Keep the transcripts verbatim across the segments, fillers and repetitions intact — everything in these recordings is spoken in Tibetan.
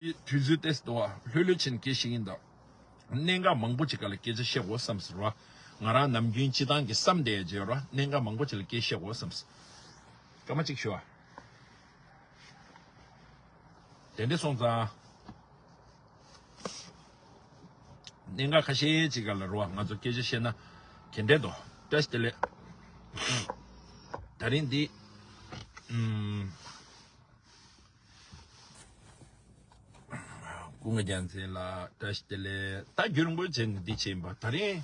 དུས་ཚོད་ཏེས་དོ་བ་ལྷོད་ལྷོད་ཕྱིན་སྐད་ཤེས་ཡིན་ད། གནད་འགག་མང་པོ་ཅིག་ག་ལ་སྐད་ཆ་བཤད་དགོས་བསམ་ཟེར་བ། ང་རང་ནམ་རྒྱུན་སྤྱི་བཏང་གི་བསམ་བསྡད་བརྗོད་ར་གནད་འགག་མང་པོ་ཅིག་ལ་སྐད་བཤད་དགོས་བསམ་ཟེར། སྐར་མ་གཅིག་ཞུ་བ། དེ་འདྲ་སོང་ཙང་། གནད་འགག་ཁ་ཤས་ཅིག་ག་ལ་རོ་ང་ཚོ་སྐད་ཆ་བཤད་ན་ག་འདྲ་འདུག་བཀྲ་ཤིས་བདེ་ལེགས། ད་རིང་འདི། ཨུམ། ཀུན་དགའ་རྒྱལ་མཚན་ལགས་བཀྲ་ཤིས་བདེ་ལེགས། ད་རྒྱུན་རིང་པོའི་རྗེས་ནས་འདི་བྱས་ཡིན་པ། ད་རིང་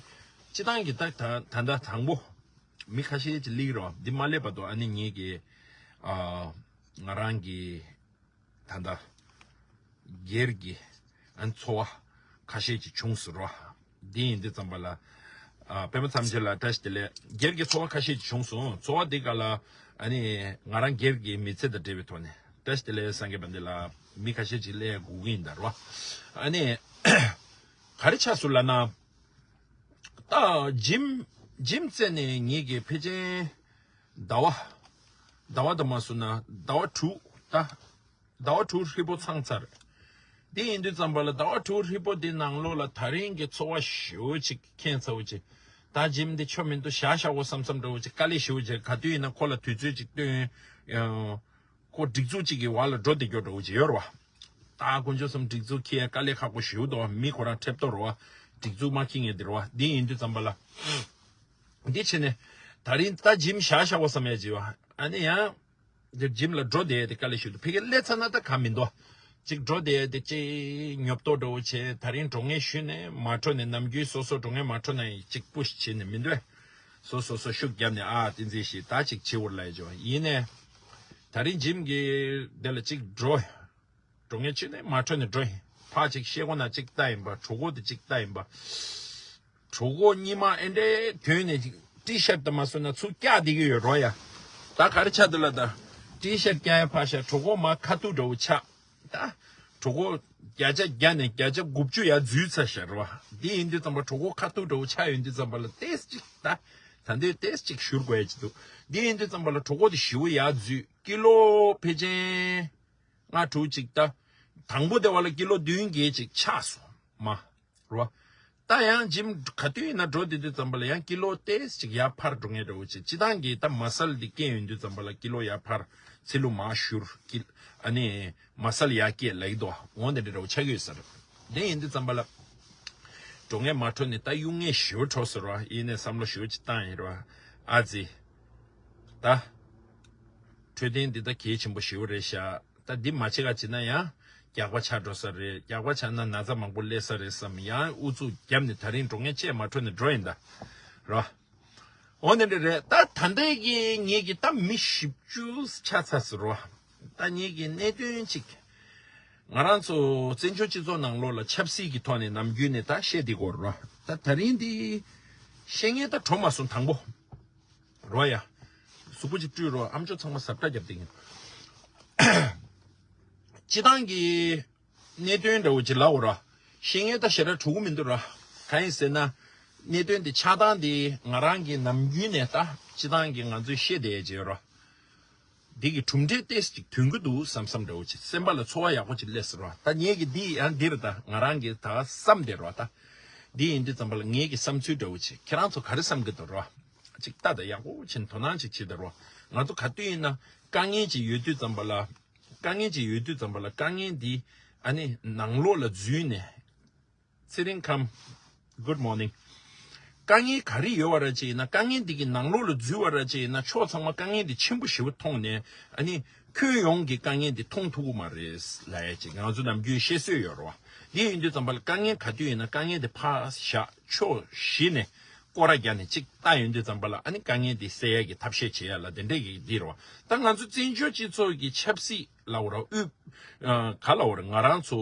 སྤྱི་བཏང་གི་ད་ད་ད་ལྟ་དང་པོ་མི་ཁ་ཤས་ཅིག་སླེབས་རོགས། འདི་མ་སླེབས་བར་དུ་ཨ་ནི་ངེད་ཀྱི་ཨ་ང་རང་གི་ད་ལྟ་སྒེར་གྱི་ཨ་ནི་འཚོ་བ་ཁ་ཤས་ཅིག་བྱུང་ཟེར་རོ། འདི་ཡིན་དུས་ཙམ་པ་ལ། ཨ་པད་མ་མཚམས་གཅོད་ལ་བཀྲ་ཤིས་བདེ་ལེགས། སྒེར་གྱི་འཚོ་བ་ཁ་ཤས་ཅིག་བྱུང་སོང་། འཚོ་བ་འདི་ག་ལ་ཨ་ནི་ང་རང་སྒེར་གྱི་མི་ཚེ་དང་འབྲེལ་བའི་ཐོག་ནས་བཀྲ་ཤིས་བདེ་ལེགས་སངས་རྒྱས་པ་འདི་ལ་མི་ཁ་ཤས་ཅིག་སླེབས་དགོས་ཀྱི་ཡིན་ད་རོ། ཨ་ནི་ག་རེ་ཆགས་སོང་ལབ་ན། ད་ཇིམ་ཇིམ་རྩེ་ནས་ངེད་ཀྱི་ཕལ་ཆེར་ཟླ་བ་ཟླ་བ་དུ་མ་སོང་ན་ཟླ་བ་དྲུག་ད། ཟླ་བ་དྲུག་ཧྲིལ་པོ་ཚང་ཚར། དེ་ཡིན་དུས་ཙམ་པ་ལ་ཟླ་བ་དྲུག་ཧྲིལ་པོ་དེ་ནང་ལོགས་ལ་ད་རིང་གི་འཚོ་བ་ཞེ་པོ་ཅིག་ཁྱད་མཚར་པོ་ཅིག་ད་ཇིམ་འདི་ཆོ་མི་འདུག་བཞག་བཞག་གོ་བསམ་བསམ་འདྲ་བོ་ཅིག་དཀའ་ལས་ཞེ་པོ་ཅིག་ག་དུས་ཡིན་ན་ཁོ་ལ་དུས་ཚོད་ཅིག་བཏོན། ཡང་ཁོ་སྒྲིག་འཛུགས་ཅིག་གི་བར་ལ་འགྲོ་བསྡད་རྒྱུ་འདྲ་བོ་ཅིག་ཡོད་རེད་བ། ད་དཀོན་མཆོག་གསུམ་སྒྲིག་འཛུགས་འཁྱེར་ཡ་དཀའ་ལས་ཁག་པོ་ཞེ་པོ་འདུག་མི་ཁོ་རང་ཁྲེབ་ཏོ་རེད་བ། སྒྲིག་འཛུགས་མ་འཁྱེར་མཁན་དེ་རེད་བ། འདི་ཡིན་དུས་ཙམ་པ་ལ། འདི་བྱས་ནས་ད་རིང་ད་ཇིམ་བཞག་བཞག་གོ་བསམ་ཡ་ཅིག་བ་ཨ་ནི་ཡང་། འདིར་ཇིམ་ལ་འགྲོ་བསྡད་དེ་དཀའ་ལས་ཞུ་འདུག་ཕ་གིར་སླེབས་ཚར་ན་ད་ག་མི་འདུག་ཅིག་འགྲོ་བསྡད་དེ་ཅིག་ཉོབ་ཏོ་འདྲ་བོ་བྱས། ད་རིང་འགྲོ་ངེས་ཞུས་ནས་མ་འགྲོ་ནས་ནམ་རྒྱུན་སོ་སོ་འགྲོ་ངེས་མ་འགྲོ་ནས་ཅིག་པུ་ཤི་བྱས་ནས་མི་འདོད། སོ་སོ་སོ་ཤུགས་བརྒྱབ་ནས་ཨ་བསྟན་འཛིན་ཞིག་ད་ཅིག་བྱེད་འོར་ལ་ཡ་ཇོ་ཡིན་ནས། ད་རིང་ཇིམ་གི་དེ་ལ་ཅིག་འགྲོ། འགྲོ་ངེས་ཞུས་ནས་མ་འགྲོ་ནས་འགྲོ་ཡིན། ཕ་ཅིག་ཤེལ་སྒོ་ན་ཅིག་ལྟ་ཡིན་པ། གྲོད་ཁོག་དེ་ཅིག་ལྟ་ཡིན་པ། གྲོད་ཁོག་གཉིས་མ་ཨེ་འདྲའི་དོན་ནས་ཊི་ཤར་ཊི་དང་མ་སོང་ན་ཚུར་བཀྱག་བསྡད་ཀྱི་ཡོད་རོ་ཡ། ད་ག་རེ་ཆགས་འདུག་ལ་ད། ཊི་ཤར་ཊི་བཀྱག་ཡ་ཕར་བཞག་གྲོད་ཁོག་མ་ཁ་ཐུག་འདྲ་བོ་ཆགས། ད། གྲོད་ཁོག་བརྒྱ་ཆ་བརྒྱ་ནས་བརྒྱ་ཆ་དགུ་བཅུ་ཡར་འཛུལ་ཚར་ཤག་རོ། འདི་ཡིན་དུས་ཙམ་པ་གྲོད་ཁོག་ཁ་ཐུག་འདྲ་བོ་ཆགས་ཡོང་དུས་ཙམ་པ་ལ་ཏེས་ཅིག་ད། ད་འདོད་ཏེས་ཅིག་བཞུར་དགོས་ཡ་ཅིག་འདུག་འདི་ཡིན་དུས་ཙམ་པ་ལ་གྲོད་ཁོག་དེ་ཞེ་པོ་ཡར་འཛུལ། ཀི་ལོ་ཕལ་ཆེར། ལྔ་དྲུག་ཅིག་ད། དང་པོ་དེ་བ་ལ་ཀི་ལོ་བདུན་བརྒྱད་ཅིག་ཆགས་སོང་མ། རོ། ད་ཡང་ཇིམ་ག་དུས་ཡིན་ན་འགྲོ་བསྡད་དུས་ཙམ་པ་ལ་ཡང་ཀི་ལོ་ཏེས་ཅིག་ཡར་འཕར་འགྲོ་ངེས་འདྲ་བོ་ཅིག་སྤྱི་བཏང་གི་ད་མ་སལ་འདི་སྐྱེས་ཡོང་དུས་ཙམ་པ་ལ་ཀི་ལོ་ཡར་འཕར། ཚི་ལུ་མར་བཞུར་ཀི། ཨ་ནི། མ་སལ་ཡར་སྐྱེས་ལ་ཡི་དོ་འོང་དེ་འདྲ་འདྲ་བོ་ཆགས་ཀྱི་ཡོད་ས་རེད། དེ་ཡིན་དུས་ཙམ་པ་ལ། འགྲོ་ངེས་མ་འགྲོ་ནས་ད་གཡུག་ངེས་ཞེ་པོ་འཕྲོ་ཟེར་བ་ཡིན་ནས་བསམ་བློ་ཞེ་པོ་ཅིག་བཏང་ཡིན་ར། ཨ་ཙི། ད། འཕྲོད་བསྟེན་འདི་ད་གལ་ཆེན་པོ་ཞེ་པོ་རེད་ཤག་ད་འདི་མ་བྱེད་ག་བྱེད་ན་ཡང་རྒྱགས་པ་ཆགས་འགྲོ་ས་རེད། རྒྱགས་པ་ཆགས་ན་ན་ཚ་མང་པོ་སླེབས་ས་རེད་བསམ་ཡང་ཨུ་ཚུགས་བརྒྱབ་ནས་ད་རིང་འགྲོ་ངེས་བཅས་མ་འཕྲོད་ནས་འགྲོ་ཡིན་ད། རོ། འོ་ནི་འདྲ་རེད། ད་ད་ལྟའི་གི་ངེད་ཀྱི་ད་མི་བཞི་བཅུ་ཆགས་ཚར་ཟེར་རོ། ད་ངེད་ཀྱི་གནད་དོན་གཅིག་ང་རང་ཚོ་བཙན་བྱོལ་སྤྱི་ཚོགས་ནང་ལོགས་ལ་ཆབ་སྲིད་ཀྱི་ཐོག་ནས་ནམ་རྒྱུན་ནས་ད་བཤད་བསྡད་ཀྱི་ཡོད་རོ། ད་ད་རིང་འདི་བཤད་མཁན་ད་གྲོ་མ་སོང་དང་པོ། རོ་ཡ། གཟུགས་པོ་ཅིག་བཀྲུས་རོ། ཨམ་ཅོག་ཚང་མ་ཟབ་ཁྲ་རྒྱབ་བསྡད་ཀྱི་ཡིན། སྤྱི་བཏང་གི་གནད་དོན་འདྲ་བོ་ཅིག་ལབ་འོ་ར། བཤད་མཁན་ད་ཞེ་དྲག་གྲུབ་ཀྱི་མི་འདུག་ར། གང་ཡིན་ཟེར་ན། གནད་དོན་དེ་ཆགས་སྟངས་དེ་ང་རང་གི་ནམ་རྒྱུན་ནས་ད་སྤྱི་བཏང་གི་ང་ཚོས་བཤད་བསྡད་ཡས་ཅིག་ཡོད་ར། འདི་གི་གྲུབ་འབྲས་ཏོག་ཙམ་ཅིག་ཐོན་གྱི་འདུག་བསམ་བསམ་འདྲ་བོ་ཅིག་སེམས་པ་ལ་ཚོར་བ་ཡག་པོ་ཅིག་སླེབས་ཟེར་བ། ད་ངེད་ཀྱི་འདི་ཡང་འདིར་ད་ང་རང་གི་ད་བསམ་བསྡད་ར་ད། འདི་ཡིན་དུས་ཙམ་པ་ལ་ངེད་ཀྱི་བསམ་ཚུལ་འདྲ་བོ་ཅིག་ཁྱེད་རང་ཚོ་ག་རེ་བསམ་གྱི་འདུག་ར། ཅིག་ལྟ་ད་ཡག་པོ་ཕྱིན་དོ་སྣང་ཅིག་བྱེད་ད་ར། ང་ཚོ་ག་དུས་ཡིན་ན་དཀའ་ངལ་ཅིག་ཡོད་དུས་ཙམ་པ་ལ། དཀའ་ངལ་ཅིག་ཡོད་དུས་ཙམ་པ་ལ་དཀའ་ངལ་འདི་ཨ་ནི་ནང་ལོགས་ལ་འཛུལ་ནས། ཚེ་རིང་ཁམས། Good morning། དཀའ་ངལ་ག་རེ་ཡོད་པ་ར་ཅིག་ཡིན་ན། དཀའ་ངལ་འདི་གི་ནང་ལོགས་ལ་འཛུལ་བ་ར་ཅིག་ཡིན་ན། ཕྱོགས་ཚང་མ་དཀའ་ངལ་འདི་ཆེན་པོ་ཞེ་པོ་མཐོང་ནས། ཨ་ནི་ཁྱོན་ཡོངས་ཀྱི་དཀའ་ངལ་འདི་མཐོང་ཐུབ་ཀྱི་མ་རེད་ལབ་ཡ་ཅིག་ང་ཚོ་ནམ་རྒྱུན་བཤད་སྲོལ་ཡོད་རེད་བ། འདི་ཡིན་དུས་ཙམ་པ་ལ་དཀའ་ངལ་ག་དུས་ཡིན་ན་དཀའ་ངལ་འདི་ཕར་བཞག་ཕྱོགས་བཞི་ནས་སྐོར་ར་རྒྱག་ནས་ཅིག་ལྟ་ཡོང་དུས་ཙམ་པ་ལ། ཨ་ནི་དཀའ་ངལ་འདི་སེལ་ཡ་གི་ཐབས་ཤེས་བྱེད་ཡ་ལ་དེ་འདྲས་ཀྱི་འདི་རེད་བ། ད་ང་ཚོ་བཙན་བྱོལ་སྤྱི་ཚོགས་ཀྱི་ཆབ་སྲིད་ལབ་དགོས་རེད། དབུས། ཨ། ག་ལབ་དགོས་རེད། ང་རང་ཚོ་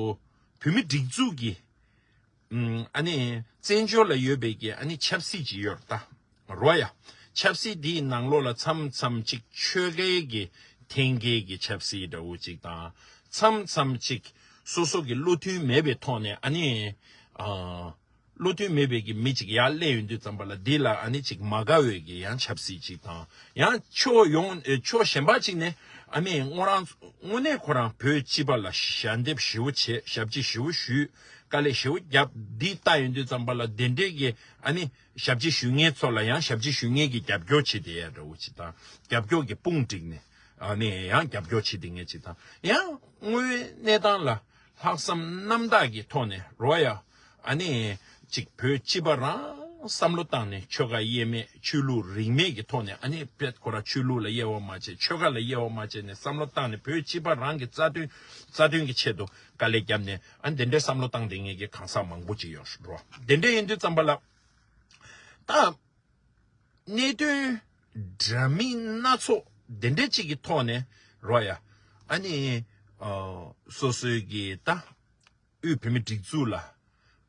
བོད་མི་སྒྲིག་འཛུགས་ཀྱི། ཨ་ནི་བཙན་བྱོལ་ལ་ཡོད་པའི་གི་ཨ་ནི་ཆབ་སྲིད་ཅིག་ཡོད་རེད་ད། རོ་ཡ། ཆབ་སྲིད་འདིའི་ནང་ལོགས་ལ་མཚམས་མཚམས་ཅིག་ཆོལ་ཁའི་གི་འཐེན་འཁྱེར་གྱི་ཆབ་སྲིད་འདྲ་བོ་ཅིག་དང་། མཚམས་མཚམས་ཅིག་སོ་སོ་གི་བློ་མཐུན་མེད་པའི་ཐོག་ནས་ཨ་ནི། ཨ། བློ་མཐུན་མེད་པའི་གི་མི་ཅིག་ཡར་སླེབས་ཡོང་དུས་ཙམ་པ་ལ་འདི་ལ་ཨ་ནི་ཅིག་མ་དགའ་བའི་གི་ཡང་ཆབ་སྲིད་ཅིག་དང་། ཡང་ཕྱོགས་ཡོང་ཨེ་ཕྱོགས་གཞན་པ་ཅིག་ནས་ཨ་ནི་ངོ་རང་དངོས་གནས་ཁོ་རང་བོད་སྤྱི་པ་ལ་ཞལ་འདེབས་ཞེ་པོ་བྱས། ཞབས་ཕྱི་ཞེ་པོ་ཞུས། དཀའ་ལས་ཞེ་པོ་བརྒྱབ། འདི་ལྟ་ཡོང་དུས་ཙམ་པ་ལ་དེ་འདྲའི་གི་ཨ་ནི་ཞབས་ཕྱི་ཞུ་མཁན་ཚོ་ལ་ཡང་ཞབས་ཕྱི་ཞུ་མཁན་གྱི་རྒྱབ་སྐྱོར་བྱེད་བསྡད་ཡ་འདྲ་བོ་ཅིག་དང་། རྒྱབ་སྐྱོར་གྱི་དཔུང་བསྒྲིགས་ནས་ཨ་ནི་ཡང་རྒྱབ་སྐྱོར་བྱེད་བསྡད་མཁན་ཅིག་དང་། ཡང་དངོས་ཡོད་གནས་སྟངས་ལ་ལྷག་བསམ་རྣམ་དག་གི་ཐོག་ནས་རོ་ཡ། ཨ་ནི་ཅིག་བོད་སྤྱི་པ་རང་བསམ་བློ་བཏང་ནས་ཆོལ་ཁ་དབྱེ་མེད་ཆོས་ལུགས་རིས་མེད་ཀྱི་ཐོག་ནས། ཨ་ནི་དཔེ་ཁོ་རང་ཆོས་ལུགས་ལ་དབྱེ་བ་མ་བྱས། ཆོལ་ཁ་ལ་དབྱེ་བ་མ་བྱས་ནས་བསམ་བློ་བཏང་ནས་བོད་སྤྱི་པ་རང་གི་རྩ་དོན་རྩ་དོན་གྱི་ཆེད་དུ་དཀའ་ལས་བརྒྱབ་ནས། ཨ་ནི་དེ་འདྲའི་བསམ་བློ་བཏང་བསྡད་མཁན་གྱི་གང་ཟག་མང་པོ་ཅིག་ཡོད་རེད་རོ། དེ་འདྲ་ཡིན་དུས་ཙམ་པ་ལ་ད་གནད་དོན་འདྲ་མིན་སྣ་ཚོགས་དེ་འདྲ་ཅིག་གི་ཐོག་ནས་རོ་ཡ། ཨ་ནི་ཨ་སོ་སོའི་གི་ད་དབུས་བོད་མི་སྒྲིག་འཛུགས་ལ་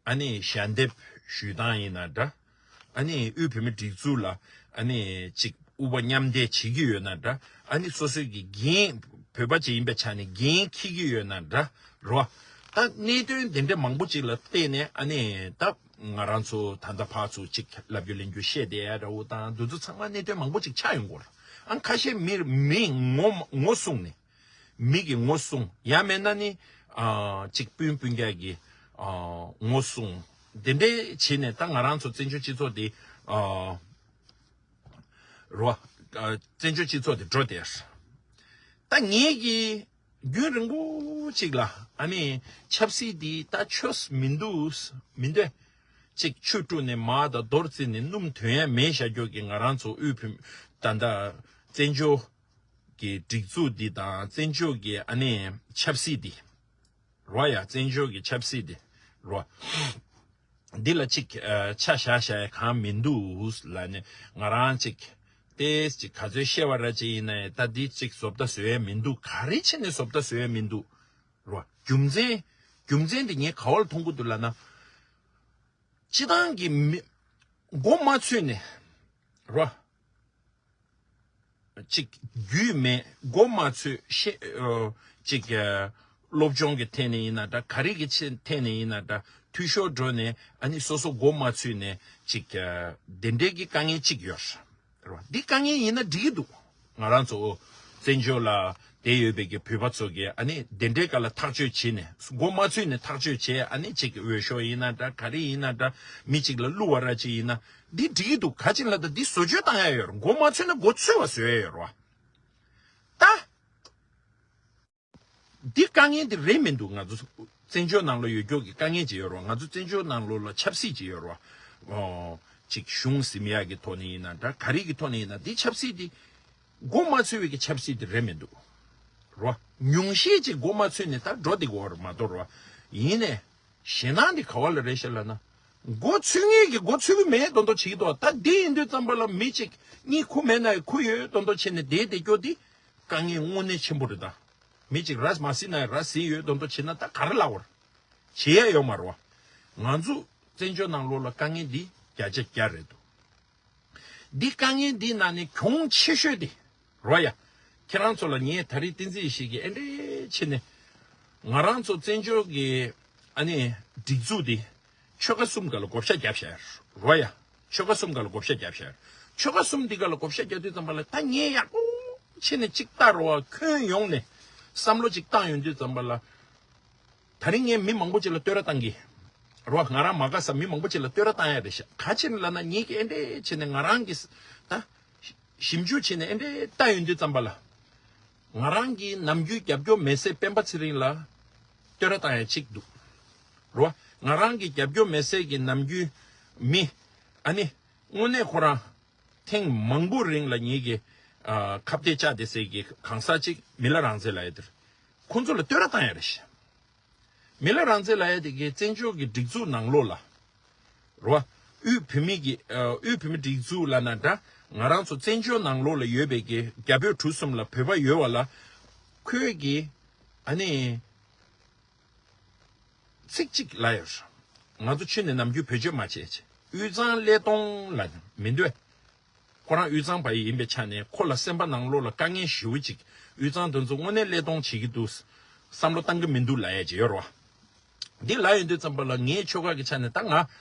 ཨ་ནི་ཞལ་འདེབས་ཞུ་སྟངས་ཡིན་ན་འདྲ། ཨ་ནི་དབུས་བོད་མི་སྒྲིག་འཛུགས་ལ་ཨ་ནི་ཅིག་དབུ་མ་མཉམ་འདེགས་བྱེད་ཀྱི་ཡོད་ན་འདྲ། ཨ་ནི་སོ་སོའི་གི་འགན་བོད་པ་ཅིག་ཡིན་པའི་ཆ་ནས་འགན་འཁྱེར་གྱི་ཡོད་ན་འདྲ་རོ། ད་གནད་དོན་དེ་འདྲ་མང་པོ་ཅིག་ལ་བལྟས་ནས་ཨ་ནི་ད་ང་རང་ཚོ་ད་ལྟ་ཕར་ཚུར་ཅིག་ལབ་རྒྱུ་ལེན་རྒྱུ་བཤད་བསྡད་ཡ་འདྲ་བོ་དང་། འདི་ཚོ་ཚང་མ་གནད་དོན་མང་པོ་ཅིག་ཆགས་ཡོང་གི་ཡོད་རེད། ཨ་ཁ་ཤས་མི་མི་ངོ་ངོ་བསྲུངས་ནས། མི་གི་ངོ་བསྲུངས། ཡང་མེད་ན་ནི་ཨ་ཅིག་སྤུན་སྤུན་ཀྱག་གི་ཨ་ངོ་བསྲུངས། དེ་འདྲའི་བྱས་ནས་ད་ང་རང་ཚོ་བཙན་བྱོལ་སྤྱི་ཚོགས་འདི་ཨ་རོ། ཨ་བཙན་བྱོལ་སྤྱི་ཚོགས་འདི་འགྲོ་བསྡད། ད་ངེད་ཀྱིས་རྒྱུན་རིང་པོ་ཅིག་ལ་ཨ་ནི་ཆབ་སྲིད་འདི་ད་ཆོས་མི་འདུག་མི་འདོད། ཅིག་ཆུ་བཀྲུས་ནས་མར་དང་རྡོར་བརྩིས་ནས་སྣུམ་ཐོན་ཡ་མེད་བཞག་རྒྱུ་གི་ང་རང་ཚོ་དབུས་བོད་ད་ལྟ་བཙན་བྱོལ་གྱི་སྒྲིག་འཛུགས་འདི་དང་། བཙན་བྱོལ་གྱི་ཨ་ནི་ཆབ་སྲིད་འདི་རོ་ཡ། བཙན་བྱོལ་གྱི་ཆབ་སྲིད་འདི་རོ། འདི་ལ་ཅིག་ཨ་ཆ་བཞག་བཞག་ཡ་གང་མི་འདུག་ལབ་ནས། ང་རང་ཅིག་ཏེས་ཅིག་ག་ཚོད་བཤད་པ་ར་ཅིག་ཡིན་ན་ཡང་། ད་འདི་ཅིག་བཟོ་ལྟ་བཟོ་ཡ་མི་འདུག་ག་རེ་བྱས་ནས་བཟོ་ལྟ་བཟོ་ཡ་མི་འདུག་རོ། རྒྱུ་མཚན་རྒྱུ་མཚན་འདི་ངས་ག་བ་ལ་མཐོང་གི་འདུག་ལབ་ན། སྤྱི་བཏང་གི་མི་མགོ་མ་ཚོས་ནས་རོ། ཅིག་རྒྱུས་མེད། མགོ་མ་ཚོས་ཤེས་ཨ་ཅིག་ཨ་སློབ་སྦྱོང་གི་ཐད་ནས་ཡིན་ན་འདྲ། ག་རེ་གི་ཆེད་ཐད་ནས་ཡིན་ན་འདྲ། འཐུས་ཤོར་འགྲོ་ནས་ཨ་ནི་སོ་སོ་མགོ་མ་ཚོས་ནས་ཅིག་ཨ་དེ་འདྲའི་གི་དཀའ་ངལ་ཅིག་ཡོད་རེད་བ། འདི་དཀའ་ངལ་ཡིན་ན་འགྲིག་གི་འདུག་ང་རང་ཚོ་བཙན་བྱོལ་ལ་བསྡད་ཡོད་པའི་གི་བོད་པ་ཚོ་གི་ཨ་ནི་དེ་འདྲའི་སྒང་ལ་ཐག་གཅོད་བྱས་ནས། མགོ་མ་ཚོས་ནས་ཐག་གཅོད་བྱས། ཨ་ནི་ཅིག་འོས་ཤོག་ཡིན་ན་འདྲ། ག་རེ་ཡིན་ན་འདྲ། མི་གཅིག་ལ་བསླུ་བ་ར་ཅིག་ཡིན་ན། འདི་འགྲིག་གི་འདུག་ག་ཅི་ལ་ད་འདི་བཟོ་བཅོས་བཏང་ཡ་ཡོད་རེད། མགོ་མ་ཚོས་ན་མགོ་ཚོས་པ་བཟོ་ཡ་ཡོད་རེད་བ། ད་འདི་དཀའ་ངལ་འདི་རེད་མི་འདུག་ང་ཚོ་བཙན་བྱོལ་ནང་ལོགས་ཡོད་རྒྱུ་གི་དཀའ་ངལ་ཅིག་ཡོད་རེད་བ། ང་ཚོ་བཙན་བྱོལ་ནང་ལོགས་ལ་ཆབ་སྲིད་ཅིག་ཡོད་རེད་བ། ཨོ། ཅིག་གཞུང་ཟིན་ཡ་གི་ཐོག་ནས་ཡིན་ན་འདྲ། ག་རེ་གི་ཐོག་ནས་ཡིན་ན། འདི་ཆབ་སྲིད་འདི་མགོ་མ་ཚོས་པའི་གི་ཆབ་སྲིད་འདི་རེད་མི་འདུག་རེད་བ། ཉུང་ཤས་ཅིག་མགོ་མ་ཚོས་ནས་ད་འགྲོ་བསྡད་ཀྱི་ཡོད་རེད་མ་གཏོགས་རེད་བ། ཡིན་ནའི་ཞེད་སྣང་འདི་ག་བ་ལ་རེད་ཤག་ལབ་ན། མགོ་ཚོས་མཁན་གྱིས་མགོ་ཚོས་ཀྱི་མེད་མདོག་མདོག་བྱེད་ཀྱི་འདུག་ད་འདི་ཡིན་དུས་ཙམ་པ་ལ་མི་གཅིག་གཉིས་ཁུ་མེད་ན་ཡང་ཁུ་ཡོད་མདོག་མདོག་བྱས་ནས་བསྡད་བསྡད་རྒྱུ་འདི་དཀའ་ངལ་དངོས་གནས་ཆེན་པོ་རེད་ད། མི་གཅིག་ར་མ་ཟིན་ན་ཡང་ར་ཟིན་ཡོད་མདོག་མདོག་བྱས་ན་ད་ག་རེ་ལབ་དགོས་རེད། བྱེད་ཡ་ཡོད་མ་རེད་བ། ང་ཚོ་བཙན་བྱོལ་ནང་ལོགས་ལ་དཀའ་ངལ་འདི་བརྒྱ་ཆ་བརྒྱ་རེད་འདུག་འདི་དཀའ་ངལ་འདི་ནང་ནས་གྱོང་ཆེ་ཤོས་དེ་རོ་ཡ། ཁྱེད་རང་ཚོ་ལ་ངས་ད་རེས་བསྟན་འཛིན་ཡེ་ཤེས་ཀྱིས་ཨེ་འདྲས་བྱས་ནས། ང་རང་ཚོ་བཙན་བྱོལ་གྱི་ཨ་ནི་སྒྲིག་འཛུགས་འདི་ཆོལ་ཁ་གསུམ་སྒང་ལ་བགོ་བཤའ་བརྒྱབ་བཞག་རོ་ཡ། ཆོལ་ཁ་གསུམ་སྒང་ལ་བགོ་བཤའ་བརྒྱབ་བཞག་ཆོལ་ཁ་གསུམ་འདི་སྒང་ལ་བགོ་བཤའ་རྒྱག་དུས་ཙམ་པ་ལ། ད་ངས་ཡག་པོ་བྱས་ནས་ཅིག་ལྟ་རོགས། ཁྱོན་ཡོངས་ནས་བསམ་བློ་ཅིག་བཏང་ཡོང་དུས་ཙམ་པ་ལ། ད་རིང་ངས་མི་མང་པོ་ཅིག་ལ་བསྟོད་ར་བཏང་གི་རོ། ང་རང་མ་དགའ་ས་མི་མང་པོ་ཅིག་ལ་བསྟོད་ར་བཏང་ཡ་རེད་ཤག་ག་ཅི་ལབ་ན་ངེད་ཀྱིས་ཨེ་འདྲས་བྱས་ནས་ང་རང་གིས་ད་ཞིབ་འཇུག་བྱས་ནས་ཨེ་འདྲས་བལྟ་ཡོང་དུས་ཙམ་པ་ལ། ང་རང་གི་ནམ་རྒྱུན་རྒྱབ་སྐྱོར་མེད་སའི་སྤེན་པ་ཚེ་རིང་ལ་བསྟོད་ར་བཏང་ཡ་གཅིག་འདུག་རོ། ང་རང་གི་རྒྱབ་སྐྱོར་མེད་སའི་གི་ནམ་རྒྱུན་མི་ཨ་ནི་དངོས་གནས་ཁོ་རང་ཐེངས་མང་པོ་རིང་ལ་ངེད་ཀྱི་ཨ་ཁ་གཏད་བཅག་བསྡད་སའི་གི་གང་ཟག་ཅིག་མི་ལ་རང་བཙན་ལབ་ཡ་དེ་རེད། ཁོ་ཚོ་ལ་བསྟོད་ར་བཏང་ཡ་རེད་ཤག་མི་ལ་རང་བཙན་ལབ་ཡ་དེ་གའི་བཙན་བྱོལ་གྱི་སྒྲིག་འཛུགས་ནང་ལོགས་ལ་རོ། དབུས་བོད་མི་གི་ཨ་དབུས་བོད་མི་སྒྲིག་འཛུགས་ལབ་ན་འདྲ། ང་རང་ཚོ་བཙན་བྱོལ་ནང་ལོགས་ལ་ཡོད་པའི་གི་རྒྱ་བོད་གྲུ་གསུམ་ལ་བོད་པ་ཡོད་པ་ལ་ཁོས་གི་ཨ་ནི་ཚིག་གཅིག་ལབ་ཡོད། ང་ཚོ་ཆུ་ནས་ནམ་རྒྱུན་བེད་སྤྱོད་མ་བྱེད་ཅེས། དབུས་གཙང་ཀླད་སྟོང་ལབ་མི་འདོད། ཁོ་རང་དབུས་གཙང་པ་ཡིན་པའི་ཆ་ནས་ཁོ་ལ་སེམས་པ་ནང་ལོགས་ལ་དཀའ་ངལ་ཞེ་པོ་ཅིག་དབུས་གཙང་དེ་ཚོ་དངོས་གནས་ཀླད་སྟོང་བྱེད་ཀྱི་འདུག་བསམ་བློ་བཏང་གི་མི་འདུག་ལབ་ཡ་ཅིག་ཡོད་རེད་བ། འདི་ལབ་ཡོང་དུས་ཙམ་པ་ལ་ངའི་ཆོལ་ཁ་གི་ཆ་ནས་ད་ང་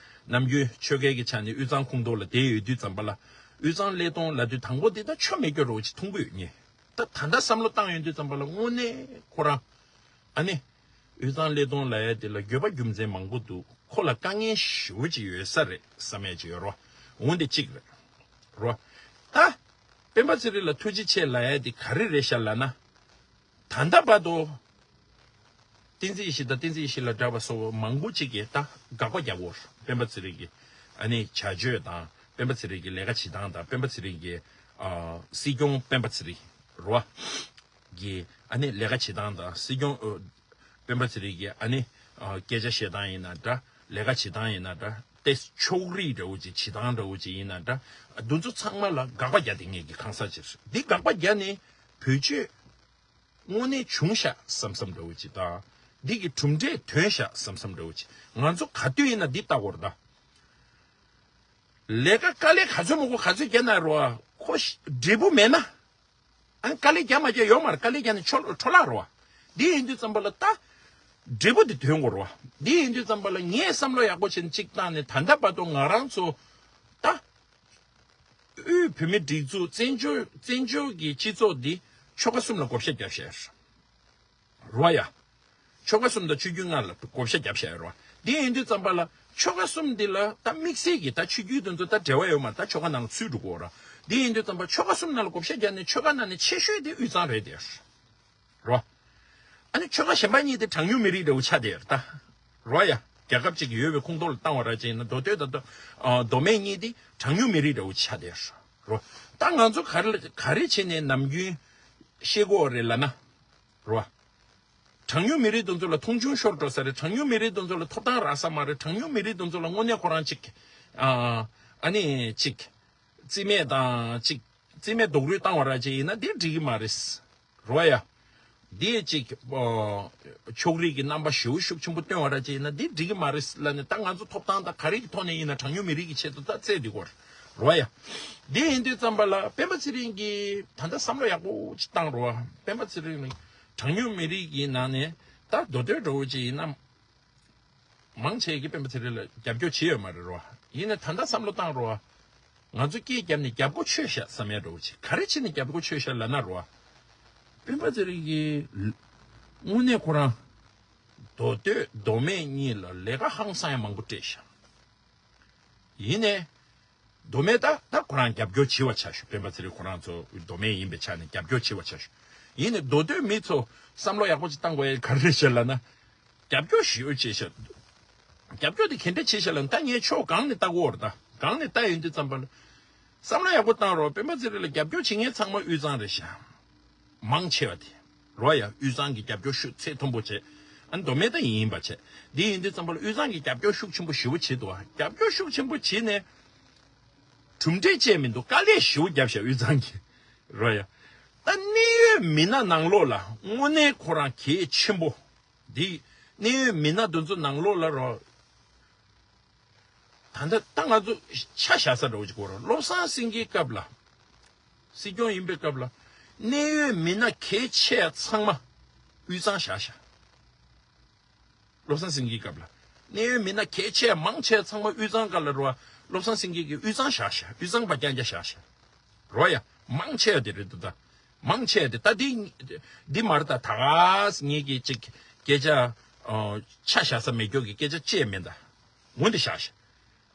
ནམ་རྒྱུན་ཆོལ་ཁའི་གི་ཆ་ནས་དབུས་གཙང་ཁོངས་གཏོགས་ལ་བསྡད་ཡོད་དུས་ཙམ་པ་ལ་དབུས་གཙང་ཀླད་སྟོང་ལབ་དུས་དང་པོ་འདི་ད་ཆོ་མེད་སྐྱོ་རོ་ཅིག་མཐོང་གི་ཡོད་ངས། ད་ད་ལྟ་བསམ་བློ་བཏང་ཡོང་དུས་ཙམ་པ་ལ་དངོས་གནས་ཁོ་རང་ཨ་ནི་དབུས་གཙང་ཀླད་སྟོང་ལབ་ཡ་དེ་ལ་འགྱོད་པ་རྒྱུ་མཚན་མང་པོ་འདུག་ཁོ་ལ་དཀའ་ངལ་ཞེ་པོ་ཅིག་ཡོད་ས་རེད་བསམ་ཡ་ཅིག་ཡོད་རོ། འོན་ཏེ་གཅིག་རེད་རོ། ད་སྤེན་པ་ཚེ་རིང་ལ་ཐུགས་རྗེ་ཆེ་ལབ་ཡ་དེ་ག་རེ་རེད་ཤག་ལབ་ན། ད་ལྟ་བར་དུ། བསྟན་འཛིན་ཡེ་ཤེས་དང་བསྟན་འཛིན་ཡེ་ཤེས་ལ་སྦྲགས་པ་སོགས་མང་པོ་ཅིག་གིས་ད་དགག་པ་རྒྱག་གོ། སྤེན་པ་ཚེ་རིང་གི་ཨ་ནི་བྱ་སྤྱོད་དང་སྤེན་པ་ཚེ་རིང་གི་ལས་ཀ་བྱེད་སྟངས་དང་སྤེན་པ་ཚེ་རིང་གི་ཨ་སྲིད་སྐྱོང་སྤེན་པ་ཚེ་རིང་རོ། གི་ཨ་ནི་ལས་ཀ་བྱེད་སྟངས་དང་སྲིད་སྐྱོང་ཨ་སྤེན་པ་ཚེ་རིང་གི་ཨ་ནི་ཨ་སྐད་ཆ་བཤད་སྟངས་ཡིན་ན་འདྲ། ལས་ཀ་བྱེད་སྟངས་ཡིན་ན་འདྲ། ཏེ་ཕྱོགས་རིས་འདྲ་བོ་ཅིག་བྱེད་སྟངས་འདྲ་བོ་ཅིག་ཡིན་ན་འདྲ། འདི་ཚོ་ཚང་མ་ལ་དགག་པ་རྒྱག་དེ་ངེད་ཀྱི་ཁང་གསར་ཅིག་རེད། འདི་དགག་པ་རྒྱག་ནས་བེད་སྤྱོད། དངོས་གནས་བྱུང་ཤག་བསམ་བསམ་འདྲ་བོ་ཅིག་དང་། འདི་གི་གྲུབ་འབྲས་ཐོན་ཤག་བསམ་བསམ་འདྲ་བོ་ཅིག་ང་ཚོ་ག་དུས་ཡིན་ན་འདི་ལྟ་དགོས་རེད་ད། ལས་ཀ་དཀའ་ལས་ག་ཚོད་མང་པོ་ག་ཚོད་བརྒྱབ་ན་རོ། ཁོ་ཤ་འབྲས་བུ་མེད་ན། ཨ་དཀའ་ལས་བརྒྱབ་མ་བརྒྱབ་ཡོད་མ་རེད། དཀའ་ལས་བརྒྱབ་ནས་འཕྲོ་འཕྲོ་བརླག་རོ། འདི་ཡིན་དུས་ཙམ་པ་ལ་ད། འབྲས་བུ་འདི་ཐོན་དགོས་རོ། འདི་ཡིན་དུས་ཙམ་པ་ལ་ངས་བསམ་བློ་ཡག་པོ་བྱས་ནས་གཅིག་བཏང་ནས་ད་ལྟ་བར་དུ་ང་རང་ཚོ་ད། དབུས་བོད་མིའི་སྒྲིག་འཛུགས་བཙན་བྱོལ་བཙན་བྱོལ་གྱི་སྤྱི་ཚོགས་འདི་ཆོལ་ཁ་གསུམ་ལ་བགོ་བཤའ་བརྒྱབ་བཞག་རོ་ཡ། ཆོལ་ཁ་གསུམ་དང་ཆོས་བརྒྱུད་ལྔ་ལ་བགོ་བཤའ་བརྒྱབ་བཞག་རོ། འདི་ཡིན་དུས་ཙམ་པ་ལ་ཆོལ་ཁ་གསུམ་འདི་ལ་ད་དམིགས་བསལ་གྱི་ད་ཆོས་བརྒྱུད་དེ་ཚོ་ད་འབྲེལ་བ་ཡོད་མ་རེད། ད་ཆོལ་ཁ་ནང་ལ་ཚུད་འགྲོ་གི་ཡོད་ར། འདི་ཡིན་དུས་ཙམ་པ་ཆོལ་ཁ་གསུམ་ནང་ལ་བགོ་བཤའ་བརྒྱབ་ནས་ཆོལ་ཁ་ནང་ནས་ཆེ་ཤོས་དེ་དབུས་གཙང་རེད་དེ། རོ། ཨ་ནི་ཆོལ་ཁ་གཞན་པ་གཉིས་དེ་གྲངས་ཉུང་མི་རིགས་འདྲ་བོ་ཆགས་བསྡད་ཡོད་རེད་ད། རོ་ཡ། རྒྱལ་ཁབ་ཅིག་ཡོད་པའི་ཁོངས་གཏོགས་ལ་བཏང་བ་ར་ཅིག་ཡིན་ན་མདོ་སྟོད་དང་མདོ་ཨ་མདོ་སྨད་གཉིས་དེ་གྲངས་ཉུང་མི་རིགས་འདྲ་བོ་ཆགས་བསྡད་ཡོད་རེད། རོ། ད་ང་ཚོ་ག་རེ་ལ་ག་རེ་བྱས་ནས་ནམ་རྒྱུན་ཤེས་དགོས་རེད་ལབ་ན། རོ། གྲངས་ཉུང་མི་རིགས་དེ་ཚོ་ལ་མཐོང་ཆུང་ཤོར་འགྲོ་ས་རེད། གྲངས་ཉུང་མི་རིགས་དེ་ཚོ་ལ་ཐོབ་ཐང་རག་ས་མ་རེད། གྲངས་ཉུང་མི་རིགས་དེ་ཚོ་ལ་དངོས་གནས་ཁོ་རང་ཅིག་ཨ་ཨ་ནི་ཅིག་རྩིས་མེད་དང་ཅིག་རྩིས་མེད་རྡོག་རོལ་བཏང་བ་ར་ཅིག་ཡིན་ན་དེ་འགྲིག་གི་མ་རེད། རོ་ཡ། དེ་ཅིག་ཨ་ཕྱོགས་རིས་ཀྱི་རྣམ་པ་ཞེ་པོ་ཤུགས་ཆེན་པོ་སྟོན་བ་ར་ཅིག་ཡིན་ན་དེ་འགྲིག་གི་མ་རེད་ལབ་ནས་ད་ང་ཚོ་ཐོབ་ཐང་དང་ག་རེ་གི་ཐོག་ནས་ཡིན་ན་གྲངས་ཉུང་མི་རིགས་ཀྱི་ཆེད་དུ་ད་རྩོད་དེ་གོ་རོ་ཡ། དེ་ཡིན་དུས་ཙམ་པ་ལ་སྤེན་པ་ཚེ་རིང་གིས་ད་ལྟ་བསམ་བློ་ཡག་པོ་ཅིག་བཏང་རོ། སྤེན་པ་ཚེ་རིང་ནི་གྲངས་ཉུང་མི་རིགས་ཀྱི་ནང་ནས་ད་མདོ་སྟོད་འདྲ་བོ་ཅིག་ཡིན་ན། མང་ཆེ་གིས་སྤེན་པ་ཚེ་རིང་ལ་རྒྱབ་སྐྱོར་བྱས་ཡོད་མ་རེད་རོ། ཡིན་ནའི་ད་ལྟ་བསམ་བློ་བཏང་རོ། ང་ཚོ་སྐད་བརྒྱབ་ནས་རྒྱབ་སྒོ་ཆོད་ཤག་བསམ་ཡ་འདྲ་བོ་ཅིག་ག་རེ་བྱས་ནས་རྒྱབ་སྒོ་ཆོད་ཤག་ལབ་ན་རོ། སྤེན་པ་ཚེ་རིང་གིས་དངོས་གནས་ཁོ་རང་མདོ་སྟོད་མདོ་སྨད་གཉིས་ལ་ལས་ཀ་ཧང་སང་ཡ་མང་པོ་སྤྲད་ཤག་ཡིན་ནའི། མདོ་སྨད་ད་ད་ཁོ་རང་རྒྱབ་སྐྱོར་བྱེད་པ་ཆ་ཞུ། སྤེན་པ་ཚེ་རིང་ཁོ་རང་ཚོ་མདོ་སྨད་ཡིན་པའི་ཆ་ནས་རྒྱབ་སྐྱོར་བྱེད་པ་ཆ་ཞུ། ཡིན་ནའི་མདོ་སྟོད་མི་ཚོ་བསམ་བློ་ཡག་པོ་ཅིག་བཏང་དགོས་ཡ་ག་རེ་རེད་ལབ་ན། རྒྱབ་སྐྱོར་ཞེ་པོ་བྱེད་ཤག་རྒྱབ་སྐྱོར་དེ་ག་འདྲ་བྱེད་ཤག་ལབ་ན་ད་ངས་ཕྱོགས་གང་ནས་ལྟ་གི་ཡོད་རེད། ད་གང་ནས་ལྟ་ཡོང་དུས་ཙམ་པ་ལ། བསམ་བློ་ཡག་པོ་བཏང་རོགས། སྤེན་པ་ཚེ་རིང་ལ་རྒྱབ་སྐྱོར་བྱེད་མཁན་ཚང་མ་དབུས་གཙང་རེད་ཤག་མང་ཆེ་བ་དེ། རོ་ཡ། དབུས་གཙང་གི་རྒྱབ་སྐྱོར་ཤུགས་ཚད་མཐོན་པོ་བྱས། ཨ་ནི་མདོ་སྨད་ད་ཡིན་པ་བྱས། འདི་ཡིན་དུས་ཙམ་པ་ལ་དབུས་གཙང་གི་རྒྱབ་སྐྱོར་ཤུགས་ཆེན་པོ་ཞེ་པོ་བྱེད་འདུག་རྒྱབ་སྐྱོར་ཤུགས་ཆེན་པོ་བྱེད་ནས། གྲུབ་འབྲས་བཅས་མི་འདུག་དཀའ་ལས་ཞེ་པོ་བརྒྱབ་ཤག་དབུས་གཙང་གི། རོ་ཡ། ད་གནད་ཡོད་མི་སྣ་ནང་ལོགས་ལ་དངོས་གནས་ཁོ་རང་གལ་ཆེན་པོ། འདི། གནད་ཡོད་མི་སྣ་དེ་ཚོ་ནང་ལོགས་ལ་རོ། ད་ལྟ་ད་ང་ཚོ་ཆ་བཞག་ས་འདྲ་བོ་ཅིག་གོ་ར། བློ་བཟང་སེང་གེའི་སྐབས་ལ། སྲིད་སྐྱོང་ཡིན་པའི་སྐབས་ལ། གནད་ཡོད་མི་སྣ་གལ་ཆེ་ཚང་མ་དབུས་གཙང་བཞག་བཞག་བློ་བཟང་སེང་གེའི་སྐབས་ལ། གནད་ཡོད་མི་སྣ་གལ་ཆེ་མང་ཆེ་ཚང་མ་དབུས་གཙང་སྒང་ལ་རོ། བློ་བཟང་སེང་གེ་གིས་དབུས་གཙང་བཞག་བཞག་དབུས་གཙང་པ་རྐྱང་རྐྱང་བཞག་བཞག་རོ་ཡ། མང་ཆེ་བ་དེ་རེད་འདུག་ད། མང་ཆེ་བ་དེ་ད་འདི། འདི་མ་རེད་ད། ད་ག་ངེད་ཀྱིས་ཅིག་སྐད་ཆ། ཨ། ཆ་བཞག་ས་མེད་རྒྱུ་གི་སྐད་ཆ་བཅས་མིན་ད། འོན་ཏེ་བཞག་བཞག་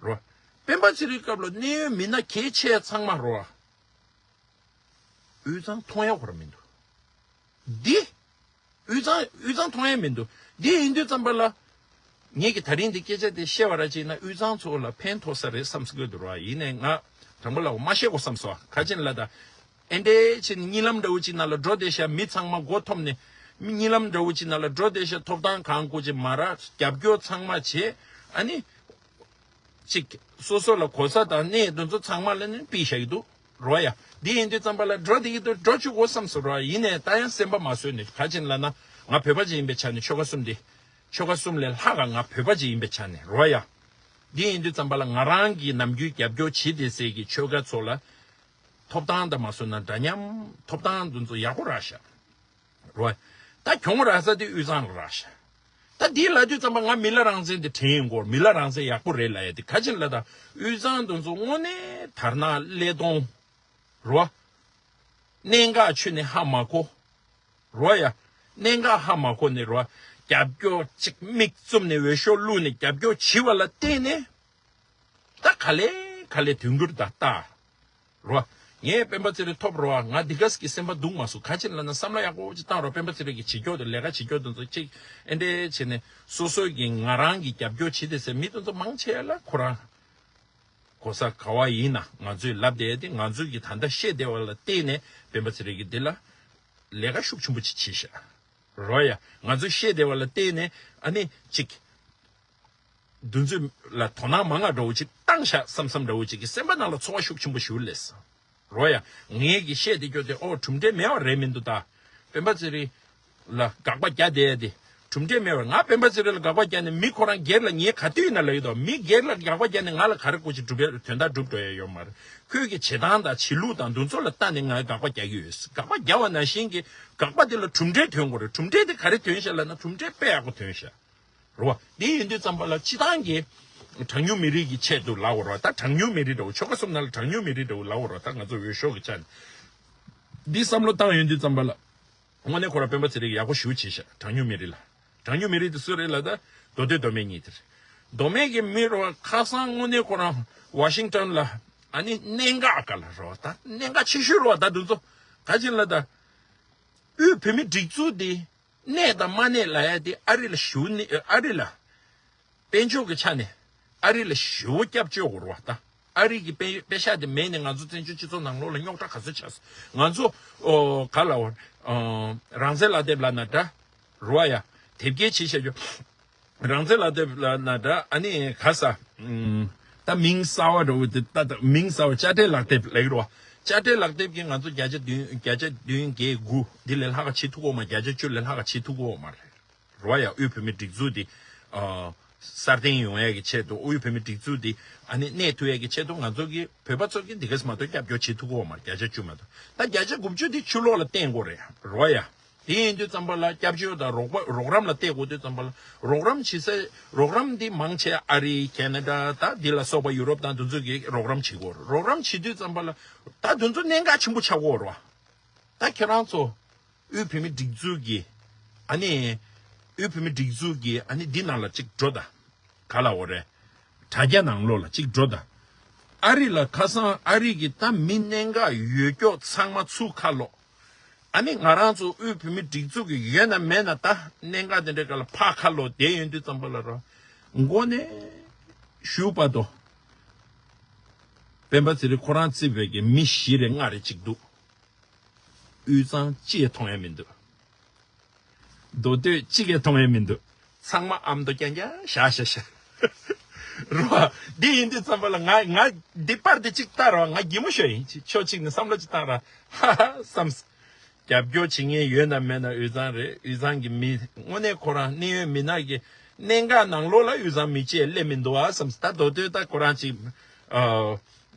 རོ། སྤེན་པ་ཚེ་རིང་སྐབས་ལ་གནད་ཡོད་མི་སྣ་གལ་ཆེ་ཚང་མ་རོ། དབུས་གཙང་མཐོང་ཡ་ཁོ་རང་མི་འདུག་འདི། དབུས་གཙང་དབུས་གཙང་མཐོང་ཡ་མི་འདུག་འདི་ཡིན་དུས་ཙམ་པ་ལ། ངེད་ཀྱིས་ད་རིང་འདི་སྐད་ཆ་དེ་བཤད་པ་ར་ཅིག་ན་དབུས་གཙང་ཚོ་ལ་ཕན་ཐོགས་ས་རེད་བསམ་སྲིད་ཀྱི་འདུག་ར། ཡིན་ནའི་ང་དྲང་པོ་ལབ་མ་བཤད་གོ་བསམ་སོང་། ག་ཅི་ལབ་ན་ད། ཨེ་འདྲས་ཅིག་གཉིད་ལམ་འདྲ་བོ་ཅིག་ནང་ལ་འགྲོ་བསྡད་ཤག་མི་ཚང་མ་མགོ་འཐོམས་ནས། མི་གཉིད་ལམ་འདྲ་བོ་ཅིག་ནང་ལ་འགྲོ་བསྡད་ཤག་ཐོབ་ཐང་གང་དགོས་ཅིག་མ་རག་རྒྱབ་སྐྱོར་ཚང་མ་བྱས། ཨ་ནི། ཅིག་སོ་སོ་ལ་གོ་ས་དང་གནས་དེ་ཚོ་ཚང་མ་ལ་ནི་ཕུད་བཞག་གི་འདུག་རོ་ཡ། འདི་ཡིན་དུས་ཙམ་པ་ལ་འགྲོ་བསྡད་ཀྱི་འདུག་འགྲོ་བཅུག་གོ་བསམ་སོང་རོ། ཡིན་ནའི་ད་ཡང་སེམས་པ་མ་བཟོད་ནས། ག་ཅི་ལབ་ན་ང་བོད་པ་ཅིག་ཡིན་པའི་ཆ་ནས་ཆོལ་ཁ་གསུམ་འདི། ཆོལ་ཁ་གསུམ་ལས་ལྷག་ག་ང་བོད་པ་ཅིག་ཡིན་པའི་ཆ་ནས་རོ་ཡ། འདི་ཡིན་དུས་ཙམ་པ་ལ་ང་རང་གིས་ནམ་རྒྱུན་རྒྱབ་སྐྱོར་བྱེད་བསྡད་སའི་གི་ཆོལ་ཁ་ཚོ་ལ། ཐོབ་ཐང་དང་མ་བཟོ་ན་འདྲ་མཉམ་ཐོབ་ཐང་འདི་ཚོ་ཡག་པོ་རག་ཤག་རོ། ད་གྱོང་རག་ས་དེ་དབུས་གཙང་ལ་རག་ཤག་ད་འདི་ལབ་དུས་ཙམ་པ་ང་མི་ལ་རང་བཙན་དེ་དྲན་ཡོང་གི་ཡོད་རེད། མི་ལ་རང་བཙན་ཡག་པོ་རེད་ལབ་ཡ་དེ་ག་ཅི་ལབ་ད། དབུས་གཙང་དེ་ཚོ་དངོས་གནས་དར་ནག་ཀླད་སྟོང་རེད་བ། གནད་འགག་ཆུ་ནས་ཧ་མ་གོ་རེད་བ་ཡ། གནད་འགག་ཧ་མ་གོ་ནས་རེད་བ། རྒྱབ་སྐྱོར་གཅིག་མིག་བཙུམ་ནས་འོས་ཤོག་བླུགས་ནས་རྒྱབ་སྐྱོར་བྱེད་པ་ལ་བརྟེན་ནས། ད་ག་ལེ་ག་ལེ་དུས་འགྱུར་ད་ལྟ་རོ། ངས་སྤེན་པ་ཚེ་རིང་ཐོབ་རོ། ང་འདི་ག་ཟིག་གི་སེམས་པ་སྡུག་མ་སོང་། ག་ཅི་ལབ་ན་བསམ་བློ་ཡག་པོ་ཅིག་བཏང་རོ། སྤེན་པ་ཚེ་རིང་གི་བྱེད་སྐྱོ་དང་ལས་ཀ་བྱེད་སྐྱོ་དང་ཚོ་ཅིག་ཨེ་འདྲས་བྱས་ནས་སོ་སོ་གི་ང་རང་གི་རྒྱབ་སྐྱོར་བྱེད་དེ་ཟེར་མི་དེ་ཚོ་མང་ཆེ་ལ་ཁོ་རང་གོ་ས་ག་བ་ཡིན་ན་ང་ཚོས་ལབ་བསྡད་དེ། ང་ཚོས་ཀྱི་ད་ལྟ་བཤད་བསྡད་པ་ལ་བརྟེན་ནས་སྤེན་པ་ཚེ་རིང་གི་འདི་ལ་ལས་ཀ་ཤུགས་ཆེན་པོ་ཅིག་བྱས་ཤག་རོ་ཡ། ང་ཚོས་བཤད་བསྡད་པ་ལ་བརྟེན་ནས་ཨ་ནི་ཅིག་འདུ་འཛོམས་ལ་དོ་སྣང་མང་ང་འདྲ་བོ་ཅིག་བཏང་ཤག་བསམ་བསམ་འདྲ་བོ་ཅིག་གི་སེམས་པ་ནང་ལ་ཚོར་བ་ཤུགས་ཆེན་པོ་ཞིག་སླེབས་སོང་། རོ་ཡ། ངས་ཀྱི་བཤད་དེ་སྐྱོ་དེ་ཨོ་གྲུབ་འབྲས་མེད་པ་རེད་མི་འདུག་ད། སྤེན་པ་ཚེ་རིང་ལ་དགག་པ་རྒྱག་བསྡད་དེ་གྲུབ་འབྲས་མེད་པ། ང་སྤེན་པ་ཚེ་རིང་ལ་དགག་པ་རྒྱག་ནས་མི་ཁོ་རང་སྒེར་ལ་ངས་ག་དུས་ཡིན་ན་ལབ་ཡོད་དོ། མི་སྒེར་ལ་དགག་པ་རྒྱག་ནས་ང་ལ་ག་རེ་དགོས་ཅིག་གྲུབ་པའི་དོན་དག་འགྲུབ་འགྲོ་ཡ་ཡོད་མ་རེད། ཁོས་ཀྱི་བྱེད་སྟངས་དང་བྱེད་ལུགས་དང་འདུ་ཚོགས་ལ་ལྟ་ནས་ང་དགག་པ་རྒྱག་གི་ཡོད། དགག་པ་རྒྱག་པ་ནང་བཞིན་གྱི་དགག་པ་དེ་ལ་གྲུབ་འབྲས་ཐོན་དགོས་རེད། གྲུབ་འབྲས་དེ་ག་རེ་ཐོན་ཤག་ལབ་ན་གྲུབ་འབྲས་དཔེ་ཡག་པོ་ཐོན་ཤག་རེད་བ། དེ་ཡིན་དུས་ཙམ་པ་ལ་སྤྱི་བཏང་གི་གྲངས་ཉུང་མི་རིགས་ཀྱི་ཆེད་དུ་ལབ་དགོས་རེད་བ། ད་གྲངས་ཉུང་མི་རིགས་འདྲ་བོ་ཆོལ་ཁ་གསུམ་ནང་ལ་གྲངས་ཉུང་མི་རིགས་འདྲ་བོ་ལབ་དགོས་རེད་བ། ད་ང་ཚོ་འོས་ཤོག་གི་ཆ་ནས་འདི་བསམ་བློ་བཏང་ཡོང་དུས་ཙམ་པ་ལ། དངོས་གནས་ཁོ་རང་སྤེན་པ་ཚེ་རིང་ཡག་པོ་ཞེ་པོ་བྱས་ཤག་གྲངས་ཉུང་མི་རིགས་ལ། གྲངས་ཉུང་མི་རིགས་དེ་སུ་རེད་ལབ་ད། མདོ་སྟོད་མདོ་སྨད་གཉིས་དེ་རེད། མདོ་སྨད་ཀྱི་མི་རོ་ཁ་སང་དངོས་གནས་ཁོ་རང་ཝ་ཤིང་ཊོན་ལ་ཨ་ནི་གནད་འགག་ག་ལ་རོ། ད་གནད་འགག་ཆེ་ཤོས་རོ། ད་དེ་ཚོ་ག་ཅི་ལབ་ད། དབུས་བོད་མི་སྒྲིག་འཛུགས་དེ་གནས་དང་མ་གནས་ལབ་ཡ་དེ་ཨ་རི་ལ་ཞུ་ནི་ཨ་རི་ལ། དཔལ་འབྱོར་གྱི་ཆ་ནས་ཨ་རི་ལ་ཞེ་པོ་སྐྱབས་བཅོལ་དགོས་རེད་བ། ད་ཨ་རི་གི་པེ་པེ་ཤག་དེ་མེད་ནས་ང་ཚོ་བཙན་བྱོལ་སྤྱི་ཚོགས་ནང་ལོགས་ལ་རྙོག་དྲ་ག་ཚོད་ཆགས་སོང་། ང་ཚོ་ཨོ་ག་ལ་བ་ཨོ་རང་བཙན་ལག་དེབ་ལབ་ན་འདྲ་རེད་བ་ཡ། དེབ་སྐྱེལ་བྱེད་བྱ་རྒྱུ། རང་བཙན་ལག་དེབ་ལབ་ན་འདྲ། ཨ་ནི་ག་ས་ཨུམ་ད་མིང་གསར་བ་འདྲ་བོ་དེ་ད་ད་མིང་གསར་བ་དཔྱ་ཁྲལ་ལག་དེབ་ལབ་ཀྱི་རེད་བ། དཔྱ་ཁྲལ་ལག་དེབ་ཀྱིས་ང་ཚོ་བརྒྱ་ཆ་བདུན་བརྒྱ་ཆ་བདུན་བརྒྱད་དགུ་འདི་ལས་ལྷག་ག་བྱེད་ཐུབ་ཀྱི་ཡོད་མ། བརྒྱ་ཆ་བཅུ་ལས་ལྷག་ག་བྱེད་ཐུབ་ཀྱི་ཡོད་མ་རེད། རོ་ཡ། དབུས་བོད་མི་སྒྲིག་འཛུགས་འདི་ཨ་སྲ་བརྟན་ཡོང་ཡ་གི་ཆེད་དུ། དབུས་བོད་མི་སྒྲིག་འཛུགས་འདི་ཨ་ནི་གནས་ཐུབ་ཡ་གི་ཆེད་དུ་ང་ཚོ་གི་བོད་པ་ཚོ་གི་འདི་གས་མ་གཏོགས་སྐྱབས་བཅོལ་བྱེད་ཐུབ་ཀྱི་ཡོད་མ་རེད། བརྒྱ་ཆ་བཅུ་མ་གཏོགས། ད་བརྒྱ་ཆ་དགུ་བཅུ་འདི་ཕྱི་ལོགས་ལ་བརྟེན་དགོས་རེད། རོ་ཡ། དེ་ཡིན་དུས་ཙམ་པ་ལ་སྐྱབས་བཅོལ་དང་རོགས་པ་རོགས་རམ་ལ་བལྟ་དགོས་དུས་ཙམ་པ་ལ་རོགས་རམ་བྱེད་ས་རོགས་རམ་འདི་མང་ཆེ་ཨ་རི་ཁེ་ན་ཌ་ད་འདི་ལ་སོགས་པ་ཡུ་རོབ་དང་དེ་ཚོ་གི་རོགས་རམ་བྱེད་དགོས་རེད། རོགས་རམ་བྱེད་དུས་ཙམ་པ་ལ་ད་དེ་ཚོ་གནད་འགག་ཆེན་པོ་ཆགས་ཀྱི་ཡོད་རེད་བ། ད་ཁྱེད་རང་ཚོ་དབུས་བོད་མི་སྒྲིག་འཛུགས་ཀྱི་ཨ་ནི་དབུས་བོད་མི་སྒྲིག་འཛུགས་ཀྱི་ཨ་ནི་འདི་ནང་ལ་གཅིག་འགྲོ་ད། ག་ལ་འོ་རེད། དྲ་རྒྱ་ནང་ལོགས་ལ་གཅིག་འགྲོ་ད། ཨ་རི་ལ་ཁ་སང་ཨ་རི་གི་ད་མི་གནད་འགག་ཡོད་ཀྱོག་ཚང་མ་ཚུར་ཁ་ལོག་ཨ་ནི་ང་རང་ཚོ་དབུས་བོད་མི་སྒྲིག་འཛུགས་ཀྱི་ཡོད་ན་མེད་ན་ད་གནད་འགག་དེ་འདྲའི་སྐབས་ལ་ཕར་ཁ་ལོག་བསྡད་ཡོང་དུས་ཙམ་པ་ལ་རོ། མགོ་ནས་ཞུ་བར་དུ་སྤེན་པ་ཚེ་རིང་ཁོ་རང་རྩིས་པའི་གི་མི་བཞི་རེ་ལྔ་རེ་གཅིག་འདུག་དབུས་གཙང་གཅིག་ཡང་མཐོང་ཡ་མི་འདུག་མདོ་སྟོད་གཅིག་ཡང་མཐོང་ཡ་མི་འདུག་ཚང་མ་ཨ་མདོ་རྐྱང་རྐྱང་བཞག་བཞག་བཞག་རོ། འདི་ཡིན་དུས་ཙམ་པ་ལ་ང་ང་འདི་པར་འདི་གཅིག་ལྟ་རོགས། ང་གད་མོ་ཤོར་ཡིན། ཕྱོགས་གཅིག་ནས་བསམ་བློ་གཅིག་བཏང་ར། ཧ་ཧ་བསམ། རྒྱབ་སྐྱོར་བྱེད་མཁན་ཡོད་ན་མེད་ན་དབུས་གཙང་རེད། དབུས་གཙང་གི་མི་དངོས་གནས་ཁོ་རང་གནད་ཡོད་མི་སྣ་གི་གནད་འགག་ནང་ལོགས་ལ་དབུས་གཙང་མི་གཅིག་སླེབས་མི་འདུག་ཨ་བསམ། ད་མདོ་སྟོད་ད་ཁོ་རང་གཅིག་ཨ།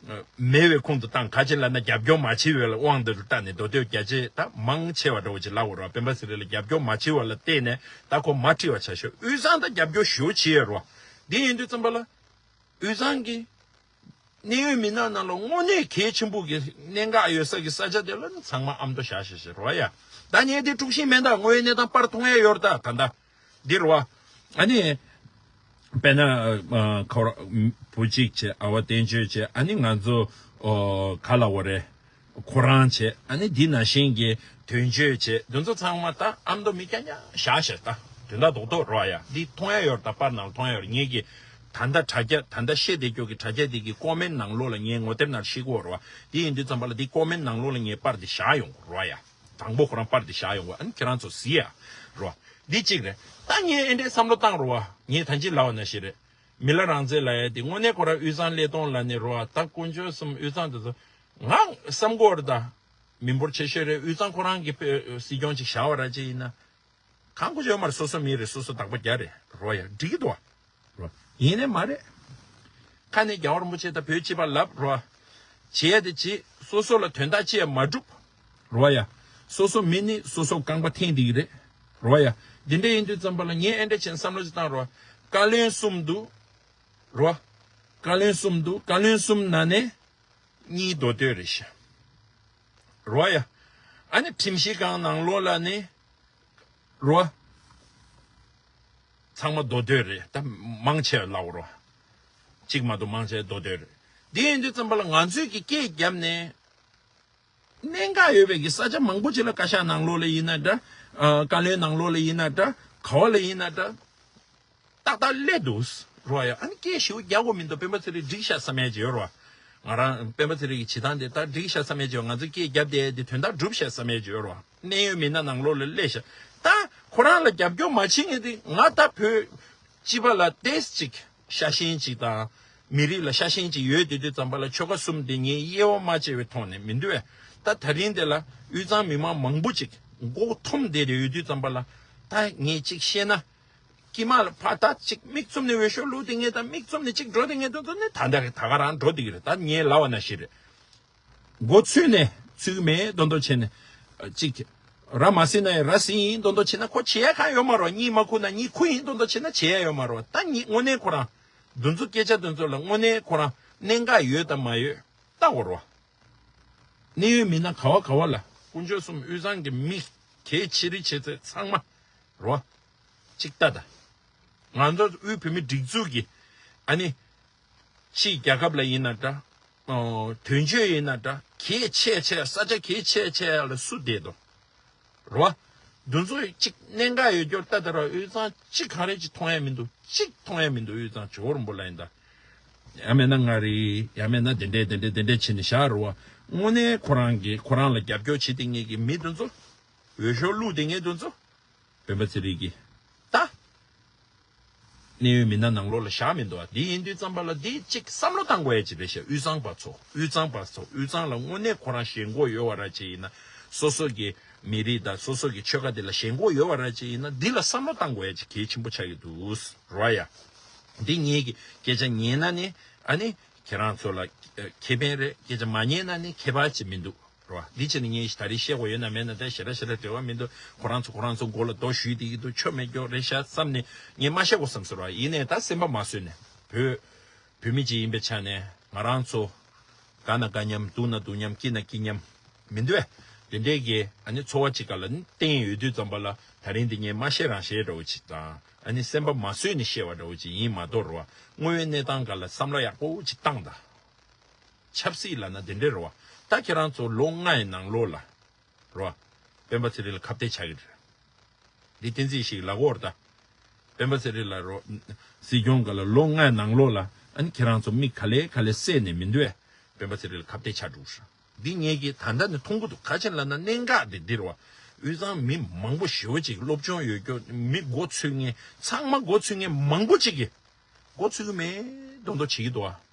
མེད་པའི་ཁོངས་སུ་བཏང་། ག་ཅི་ལབ་ན་རྒྱབ་སྐྱོར་མ་བྱས་པའི་དབང་དུ་བཏང་ནས་མདོ་སྟོད་རྒྱ་ཆེ་ད་མང་ཆེ་བ་འདྲ་བོ་ཅིག་ལབ་དགོས་རེད་བ། སྤེན་པ་ཚེ་རིང་ལ་རྒྱབ་སྐྱོར་མ་བྱས་པ་ལ་བརྟེན་ནས་ད་ཁོ་མ་ཁྲིད་པ་ཆ་ཤོས། དབུས་གཙང་ད་རྒྱབ་སྐྱོར་ཞེ་པོ་བྱས་ཡོད་རེད་བ། འདི་ཡིན་དུས་ཙམ་པ་ལ་དབུས་གཙང་གི་གནད་ཡོད་མི་སྣ་ནང་ལ་དངོས་གནས་གལ་ཆེན་པོ་གི་གནད་འགག་ཡོད་ས་གི་ས་ཆ་དེ་ལ་ཚང་མ་ཨ་མདོ་བཞག་བཞག་བཞག་རེད་བ་ཡ། ད་ངས་དེ་དཀྲུག་ཤིང་མེད། ད་དངོས་ཡོད་གནས་སྟངས་པར་མཐོང་ཡ་ཡོད་རེད། ད་ད་ད། འདི་རེད་བ། ཨ་ནི། དཔེར་ན་ཨ་ཁོ་རང་བུ་གཅིག་བྱས། ཨ་བ་བསྟན་ཆོས་བྱས། ཨ་ནི་ང་ཚོ་ཨོ་ག་ལབ་དགོས་རེད། ཁོ་རང་བྱས། ཨ་ནི་འདི་ནང་བཞིན་གྱི་དོན་གཅོད་བྱས། འདི་ཚོ་ཚང་མ་ད་ཨ་མདོ་མི་རྐྱང་རྐྱང་བཞག་བཞག་ད་དོན་དག་རྡོག་རྡོག་རེད་བ་ཡ། འདི་མཐོང་ཡ་ཡོད་རེད། ད་པར་ནང་མཐོང་ཡ་ཡོད་རེད། ངེད་ཀྱི་ད་ལྟ་དྲ་རྒྱ་ད་ལྟ་བཤད་བསྡད་རྒྱུ་གི་དྲ་རྒྱ་འདི་གི་ཀོ་མེན་ནང་ལོགས་ལ་ངས་ངོ་དེབ་ནང་བཤད་ཀྱི་ཡོད་རེད་བ། འདི་ཡིན་དུས་ཙམ་པ་ལ་འདི་ཀོ་མེན་ནང་ལོགས་ལ་ངས་པར་འདི་བཞག་ཡོང་གི་རེད་བ་ཡ། དང་པོ་ཁོ་རང་པར་འདི་བཞག་ཡོང་བ། ཨ་ནི་ཁྱེད་རང་ཚོ་གཟིགས་ཡ་རོ། འདི་གཅིག་རེད། ད་ངས་ཨེ་འདྲའི་བསམ་བློ་བཏང་རོ་བ། ངས་ད་ཅི་ལབ་པ་ནང་བཞིན་རེད། མི་ལ་རང་བཙན་ལབ་ཡ་དེ་དངོས་གནས་ཁོ་རང་དབུས་གཙང་ཀླད་སྟོང་ལབ་ནས་རོ་བ། ད་དཀོན་མཆོག་གསུམ་དབུས་གཙང་དེ་ཚོ་ང་བསམ་གོ་རེད། ད་མི་འབོར་ཆེ་ཤོས་རེད། དབུས་གཙང་ཁོ་རང་གི་དཔེ་སྲིད་སྐྱོང་ཅིག་བཞག་པ་ར་ཅིག་ཡིན་ན། གང་དགོས་ཡོད་མ་རེད། སོ་སོ་མི་རེད། སོ་སོ་བདག་པོ་རྒྱག་རེད་རོ་ཡ། འགྲིག་གི་འདུག་བ། རོ། ཡིན་ནའི་མ་རེད། ཁ་ནས་རྒྱལ་བ་རིན་པོ་ཆེ་དང་བོད་སྤྱི་པ་ལབ་རོ། བྱེད་ཡ་དེ་བྱེད། སོ་སོ་ལ་དོན་དག་ཅི་ཡང་མ་སྒྲུབ། རོ་ཡ། སོ་སོ་མི་ནི་སོ་སོ་རྐང་པ་འཐེན་བསྡད་ཀྱི་རེད། རོ་ཡ། འདི་འདྲ་ཡིན་དུས་ཙམ་པ་ལ་ངས་ཨེ་འདྲ་བྱས་ནས་བསམ་བློ་ཅིག་བཏང་རོགས། བཀའ་བློན་གསུམ་འདུག་རོ། བཀའ་བློན་གསུམ་འདུག་བཀའ་བློན་གསུམ་ནང་ནས་གཉིས་མདོ་སྟོད་རེད་ཤག་རོ་ཡ། ཨ་ནི་ཁྲིམས་ཞིབ་ཁང་ནང་ལོགས་ལ་ནི་རོ། ཚང་མ་མདོ་སྟོད་རེད། ད་མང་ཆེ་བ་ལབ་རོ། གཅིག་མ་གཏོགས་མང་ཆེ་བ་མདོ་སྟོད་རེད། འདི་ཡིན་དུས་ཙམ་པ་ལ་ང་ཚོས་ཀྱི་སྐད་བརྒྱབ་ནས། གནད་འགག་ཡོད་པའི་གི་ས་ཆ་མང་པོ་ཅིག་ལ། བཀའ་ཤག་ནང་ལོགས་ལ་ཡིན་ན་འདྲ། ཨ། བཀའ་བློན་ནང་ལོགས་ལ་ཡིན་ན་འདྲ། ག་བ་ལ་ཡིན་ན་འདྲ། ཏག་ཏག་སླེབས་འདུག་རོ་ཡ། ཨ་ནི་སྐད་ཞེ་པོ་རྒྱག་དགོས་མི་འདུག་སྤེན་པ་ཚེ་རིང་འགྲིག་ཤག་བསམ་ཡས་ཅིག་ཡོད་རོ། ང་རང་སྤེན་པ་ཚེ་རིང་གི་བྱེད་སྟངས་དེ་ད་འགྲིག་ཤག་བསམ་ཡས་ཅིག་ཡོད། ང་ཚོས་སྐད་བརྒྱབ་བསྡད་དེ་དོན་དག་འགྲུབ་ཤག་བསམ་ཡས་ཅིག་ཡོད་རོ། གནད་ཡོད་མི་སྣ་ནང་ལོགས་ལ་སླེབས་ཤག་ད་ཁོ་རང་ལ་རྒྱབ་སྐྱོར་མ་བྱེད་མཁན་དེ། ང་ད་བོད་སྤྱི་པ་ལ་ཏོག་ཙམ་ཅིག་ཤ་ཞེན་ཅིག་དང་། མི་རིགས་ལ་ཤ་ཞེན་ཅིག་ཡོད་དེ་དུས་ཙམ་པ་ལ་ཆོལ་ཁ་གསུམ་དེ་ངས་དབྱེ་བ་མ་ཕྱེ་བའི་ཐོག་ནས་མི་འདུག་བས། ད་ད་རིང་དེ་ལ་དབུས་གཙང་མི་མང་མང་པོ་ཅིག་མགོ་འཐོམས་བསྡད་དེ་ཡོད་དུས་ཙམ་པ་ལ། ད་ངས་ཅིག་བཤད་ན། དཀྱིལ་མ་ལ་ཕར་ད་ཅིག་མིག་བཙུམ་ནས་འོས་ཤོག་བླུགས་དེ་ངས་ད་མིག་བཙུམ་ནས་ཅིག་འགྲོ་དེ་ངས་དུས་ཚོད་ནས་ད་ད་ད་ག་རང་འགྲོ་དེ་གི་རེད། ད་ངས་ལབ་པ་ནང་བཞིན་རེད། མགོ་ཚོས་ནས་ཚོས་མེད་མདོག་མདོག་བྱས་ནས། ཨ། ཅིག་ར་མ་ཟིན་ན་ཡང་ར་ཟིན་ཡིན་མདོག་མདོག་བྱས་ན་ཁོ་བྱེད་ཡ་གང་ཡོད་མ་རེད། གཉིད་མ་ཁུག་ན་གཉིད་ཁུག་ཡིན་མདོག་མདོག་བྱས་ན་བྱེད་ཡ་ཡོད་མ་རེད། ད་གཉིད་དངོས་གནས་ཁོ་རང་འདི་ཚོ་སྐད་ཆ་འདི་ཚོ་ལ་དངོས་གནས་ཁོ་རང་གནད་འགག་ཡོད་དམ་མ་ཡོད་ལྟ་དགོས་རེད་བ། གནད་ཡོད་མི་སྣ་ག་བ་ག་བ་ལ་དཀོན་མཆོག་གསུམ་དབུས་གཙང་གི་མི་གལ་ཆེ་རིགས་ཆེ་ཚད་ཚང་མ་རེད་བ། གཅིག་ལྟ་ད། ང་ཚོ་དབུས་བོད་མི་སྒྲིག་འཛུགས་ཀྱི་ཨ་ནི། ཕྱིའི་རྒྱལ་ཁབ་ལ་ཡིན་ན་འདྲ། ཨོ། དོན་གཅོད་ཡིན་ན་འདྲ། གལ་ཆེ་ཆེ། ས་ཆ་གལ་ཆེ་ཆེ་ལ་སུ་བསྡད་དོ། རོ། འདི་ཚོ་གཅིག་གནད་འགག་ཡོད་རྒྱུར་ལྟ་དེ་ར། དབུས་གཙང་གཅིག་གང་རེད་ཅིག་མཐོང་ཡ་མི་འདུག་གཅིག་མཐོང་ཡ་མི་འདུག་དབུས་གཙང་ཇོ་བོ་རིན་པོ་ལ་ཡིན་ད། ཡང་མེད་ན་མངའ་རིས། ཡང་མེད་ན་དེ་འདྲས་དེ་འདྲས་དེ་འདྲས་བྱས་ནས་བཞག་རོ་བ། དངོས་གནས་ཁོ་རང་གིས་ཁོ་རང་ལ་རྒྱབ་སྐྱོར་བྱེད་དེ་ངེད་ཀྱི་མི་འདི་ཚོ། འོས་ཤོག་བླུགས་དེ་ངེད་འདི་ཚོ། སྤེན་པ་ཚེ་རིང་གིས། ད། གནད་ཡོད་མི་སྣ་ནང་ལོགས་ལ་བཞག་མི་འདུག་ཨ། འདི་ཡིན་དུས་ཙམ་པ་ལ་འདི་གཅིག་བསམ་བློ་བཏང་དགོས་ཡ་ཅིག་རེད་ཤག་དབུས་གཙང་པ་ཚོ། དབུས་གཙང་པ་ཚོ། དབུས་གཙང་ལ་དངོས་གནས་ཁོ་རང་ཞེན་ཁོག་ཡོད་པ་ར་ཅིག་ཡིན་ན། སོ་སོ་གི་མི་རིགས་དང་སོ་སོ་གི་ཆོལ་ཁ་འདི་ལ་ཞེན་ཁོག་ཡོད་པ་ར་ཅིག་ཡིན་ན། འདི་ལ་བསམ་བློ་བཏང་དགོས་ཡ་ཅིག་གལ་ཆེན་པོ་ཆགས་ཀྱི་འདུག་རོ་ཡ། འདི་ངེད་ཀྱི་སྐད་ཆ་ཉན་ན་ནི་ཨ་ནི་ཁྱེད་རང་ཚོ་ལ་ཁེ་ཕན་རེད། སྐད་ཆ་མ་ཉན་ན་ནི་ཁྱད་པར་ཅིག་མི་འདུག་རོ། འདི་བྱས་ནས་ངས་ད་རེས་བཤད་དགོས་ཡོད་ན་མེད་ན་ད་ཞེ་དྲག་ཞེ་དྲག་འབྲེལ་བ་མི་འདུག་ཁོ་རང་ཚོ་ཁོ་རང་ཚོ་མགོ་ལ་རྡོ་གཞུས་བསྡད་ཀྱི་འདུག་ཆོ་མེད་སྐྱོ་རེད་ཤག་བསམ་ནས་ངས་མ་བཤད་དགོས་བསམ་སོང་ར། ཡིན་ནའི་ད་སེམས་པ་མ་བཟོད་ནས། བོད་བོད་མི་ཅིག་ཡིན་པའི་ཆ་ནས་ང་རང་ཚོ་དགའ་ན་དགའ་མཉམ། སྡུག་ན་སྡུག་མཉམ། སྐྱིད་ན་སྐྱིད་མཉམ་མི་འདུག་བས། དེ་འདྲའི་གི་ཨ་ནི་ཚོར་བ་ཅིག་ག་ལ་བརྟེན་ཡོད་དུས་ཙམ་པ་ལ། ད་རིང་འདི་ངས་མ་བཤད་རང་བཤད་འདྲ་བོ་ཅིག་དང་། ཨ་ནི་སེམས་པ་མ་བཟོད་ནས་བཤད་པ་འདྲ་བོ་ཅིག་ཡིན་མ་གཏོགས་ར། དངོས་ཡོད་གནས་སྟངས་སྒང་ལ་བསམ་བློ་ཡག་པོ་ཅིག་བཏང་དང་། ཆབ་སྲིད་ལབ་ན་དེ་འདྲའི་རེད་བ། ད་ཁྱེད་རང་ཚོ་ལོ་ལྔ་ཡི་ནང་ལོགས་ལ་རེད་བ། སྤེན་པ་ཚེ་རིང་ལ་ཁ་གཏད་བྱ་གི་རེད། འདི་བསྟན་འཛིན་ཡེ་ཤེས་ཀྱིས་ལབ་ཀྱི་ཡོད་རེད་ད། སྤེན་པ་ཚེ་རིང་ལ་རོ། སྲིད་སྐྱོང་སྒང་ལ་ལོ་ལྔ་ཡི་ནང་ལོགས་ལ་ཨ་ནི་ཁྱེད་རང་ཚོ་མི་ག་ལེ་ག་ལེ་བསད་ནས་མི་འདུག་བས། སྤེན་པ་ཚེ་རིང་ལ་ཁ་གཏད་བྱ་འགྲོ་གི་རེད། འདི་ངེད་ཀྱིས་ད་ལྟ་ནས་མཐོང་གི་འདུག་ག་ཅི་ལབ་ན་གནད་འགག་འདི་འདི་རེད་བ། དབུས་གཙང་མི་མང་པོ་ཞེ་པོ་ཅིག་སློབ་སྦྱོང་ཡོད་རྒྱུ་མི་མགོ་ཚོས་མཁན། ཚང་མ་མགོ་ཚོས་མཁན་མང་པོ་ཅིག་གིས། མགོ་ཚོས་ཀྱི་མེད་མདོག་མདོག་བྱེད་ཀྱི་འདུག་བ།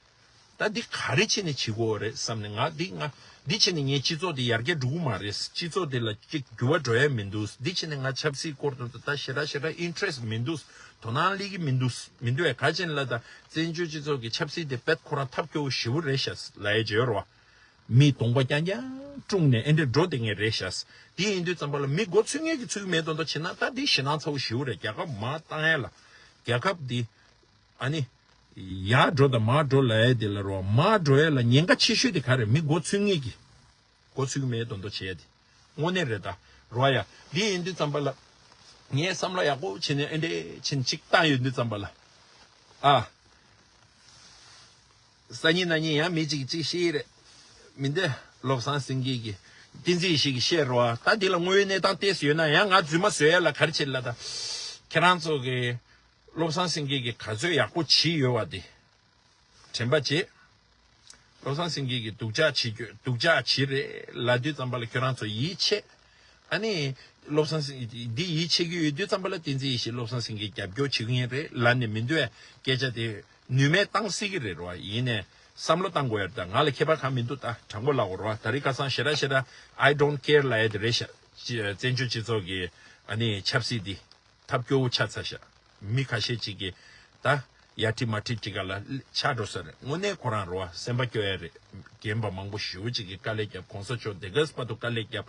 ད་འདི་ག་རེ་བྱས་ནས་བྱེད་དགོས་རེད་བསམ་ནས། ང་འདི་ང་འདི་བྱས་ནས་ངའི་སྤྱི་ཚོགས་འདི་ཡར་རྒྱས་འགྲོ་གི་མ་རེད། སྤྱི་ཚོགས་འདི་ལ་ཅིག་འགྱུར་བ་འགྲོ་ཡ་མི་འདུག་འདི་བྱས་ནས་ང་ཆབ་སྲིད་སྐོར་དུ་ད་ཞེ་དྲག་ཞེ་དྲག་ཨིན་ཊི་རེ་སི་མི་འདུག་དོ་སྣང་སླེབས་ཀྱི་མི་འདུག་མི་འདུག་བས། ག་ཅི་ལབ་ན་ད་བཙན་བྱོལ་སྤྱི་ཚོགས་ཀྱི་ཆབ་སྲིད་འདི་དཔེ་ཁོ་རང་ཐབས་སྐྱོ་བོ་ཞེ་པོ་རེད་ཤག་ལབ་ཡ་ཅིག་ཡོད་རེད་བ། མི་གདོང་པ་རྐྱང་རྐྱང་བཀྲུངས་ནས་ཨེ་འདྲས་འགྲོ་བསྡད་མཁན་རེད་ཤག་དེ་ཡིན་དུས་ཙམ་པ་ལ་མི་མགོ་ཚོས་མཁན་གྱིས་ཚོས་ཀྱི་མེད་མདོག་མདོག་བྱེད་ན། ད་འདི་ཞེད་སྣང་ཚ་བོ་ཞེ་པོ་རེད། རྒྱལ་ཁབ་མར་བཏང་ཡ་ལ། རྒྱལ་ཁབ་འདི་ཨ་ནི་ཡར་འགྲོ་དང་མར་འགྲོ་ལབ་ཡ་དེ་ལ་རོ། མར་འགྲོ་ཡ་ལ་ཉེན་ཁ་ཆེ་ཤོས་དེ་ག་རེ་རེད། མི་མགོ་ཚོས་མཁན་གྱིས། མགོ་ཚོས་ཀྱི་མེད་མདོག་མདོག་བྱེད་ཡ་དེ་དངོས་གནས་རེད་ད། རོ་ཡ། འདི་ཡིན་དུས་ཙམ་པ་ལ་ངས་བསམ་བློ་ཡག་པོ་བྱས་ནས་ཨེ་འདྲས་བྱས་ནས་ཅིག་བཏང་ཡོད་དུས་ཙམ་པ་ལ། ཨ། སང་ཉིན་གནངས་ཉིན་ཡང་མི་གཅིག་གིས་གཅིག་བཤད་ཀྱི་རེད། མི་འདི་བློ་བཟང་སེང་གེ་གིས། བསྟན་འཛིན་ཡེ་ཤེས་ཀྱིས་བཤད་རོགས། ད་འདི་ལ་དངོས་ཡོད་གནས་སྟངས་ཏོག་ཙམ་ཡོད་ན་ཡང་ང་རྫུན་མ་བཟོ་ཡ་ལ་ག་རེ་བྱེད་ལ། ད་ཁྱེད་རང་ཚོ་གིས་བློ་བཟང་སེང་གེ་གིས་ག་ཚོད་ཡག་པོ་བྱས་ཡོད་པ་དེ་དྲན་པ་བྱེད། བློ་བཟང་སེང་གེ་གིས་སྡུག་ཅག་བྱེད་རྒྱུ། སྡུག་ཅག་བྱས་རེད་ལབ་དུས་ཙམ་པ་ལ་ཁྱོད་རང་ཚོ་ཡིད་ཆེས། ཨ་ནི་བློ་བཟང་སེང་གེ་འདི་ཡིད་ཆེས་ཀྱི་ཡོད་དུས་ཙམ་པ་ལ་བསྟན་འཛིན་ཡེ་ཤེས་བློ་བཟང་སེང་གེ་རྒྱབ་སྐྱོར་བྱེད་ཀྱི་ཡིན་རེད་ལབ་ནས་མི་འདུག་ཨ། སྐད་ཆ་དེ་ནུས་མེད་བཏང་སྲིད་ཀྱི་རེད་རོ། ཡིན་ནའི་བསམ་བློ་བཏང་དགོས་ཡ་རེད། ད་ང་ལ་ཁྱད་པར་གང་མི་འདུག་ད་དྲང་པོ་ལབ་དགོས་རོ། ད་རེས་ཁ་སང་ཞེ་དྲག་ཞེ་དྲག་I don't care ལབ་ཡ་དེ་རེད་ཤག་བཙན་བྱོལ་སྤྱི་ཚོགས་ཀྱི་ཨ་ནི་ཆབ་སྲིད་འདི་ཐབས་སྐྱོ་བོ་ཆགས་ཚར་ཤག་མི་ཁ་ཤས་ཅིག་གིས་ད་ཡར་ཁྲིད་མར་ཁྲིད་ཅིག་ག་ལ་ཆགས་འགྲོ་ས་རེད། དངོས་གནས་ཁོ་རང་རོ་སེམས་པ་སྐྱོ་ཡ་རེད། རྒན་པ་མང་པོ་ཞེ་པོ་ཅིག་གིས་དཀའ་ལས་བརྒྱབ། གོང་ས་མཆོག་དེ་ག་བར་དུ་དཀའ་ལས་བརྒྱབ།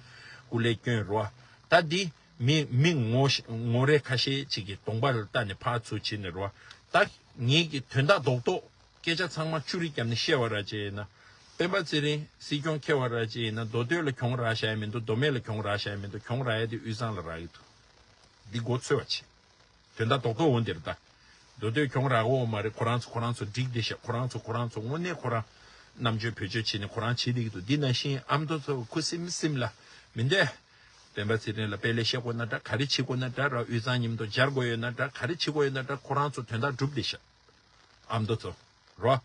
སྐུ་ལས་བསྐྱོན་རོ། ད་འདི་ མི་མི་ངོ་ཤ- ངོ་རེ་ཁ་ཤས་ཅིག་གིས་གདོང་པ་ལ་ལྟ་ནས་ཕར་ཚུར་བྱེད་ནས་རོ། ད་ངེད་ཀྱི་དོན་དག་རྡོག་རྡོག་སྐད་ཆ་ཚང་མ་ཅུ་རིས་བརྒྱབ་ནས་བཤད་པ་ར་ཅིག་ཡིན་ན། སྤེན་པ་ཚེ་རིང་སྲིད་སྐྱོང་འཁྱེར་བ་ར་ཅིག་ཡིན་ན། མདོ་སྟོད་ལ་གྱོང་རག་བཞག་ཡ་མི་འདུག་མདོ་སྨད་ལ་གྱོང་རག་བཞག་ཡ་མི་འདུག་གྱོང་རག་ཡ་དེ་དབུས་གཙང་ལ་རག་གི་འདུག་འདི་མགོ་ཚོས་པ་བྱེད། དོན་དག་རྡོག་རྡོག་འོ་འདིར་ལྟ། མདོ་སྟོད་གྱོང་རག་འོ་མ་རེད། ཁོ་རང་ཚོ་ཁོ་རང་ཚོ་འགྲིག་བསྡད་ཤག་ཁོ་རང་ཚོ་ཁོ་རང་ཚོ་དངོས་གནས་ཁོ་རང་རྣམ་དཔྱོད་བེད་སྤྱོད་བྱས་ནས་ཁོ་རང་བྱེད་བསྡད་ཀྱི་འདུག་འདི་ནང་བཞིན་ཨ་མདོ་ཚོ་ཁུ་སིམ་སིམ་ལ་མི་འདོད། སྤེན་པ་ཚེ་རིང་ལ་དཔེ་ལས་བཤད་དགོས་ན་འདྲ། ག་རེ་བྱེད་དགོས་ན་འདྲ་ར། དབུས་གཙང་མཉམ་དུ་སྦྱར་དགོས་ཡོད་ན་འདྲ། ག་རེ་བྱེད་དགོས་ཡོད་ན་འདྲ། ཁོ་རང་ཚོ་དོན་དག་སྒྲུབ་བསྡད་ཤག་ཨ་མདོ་ཚོ། རོ།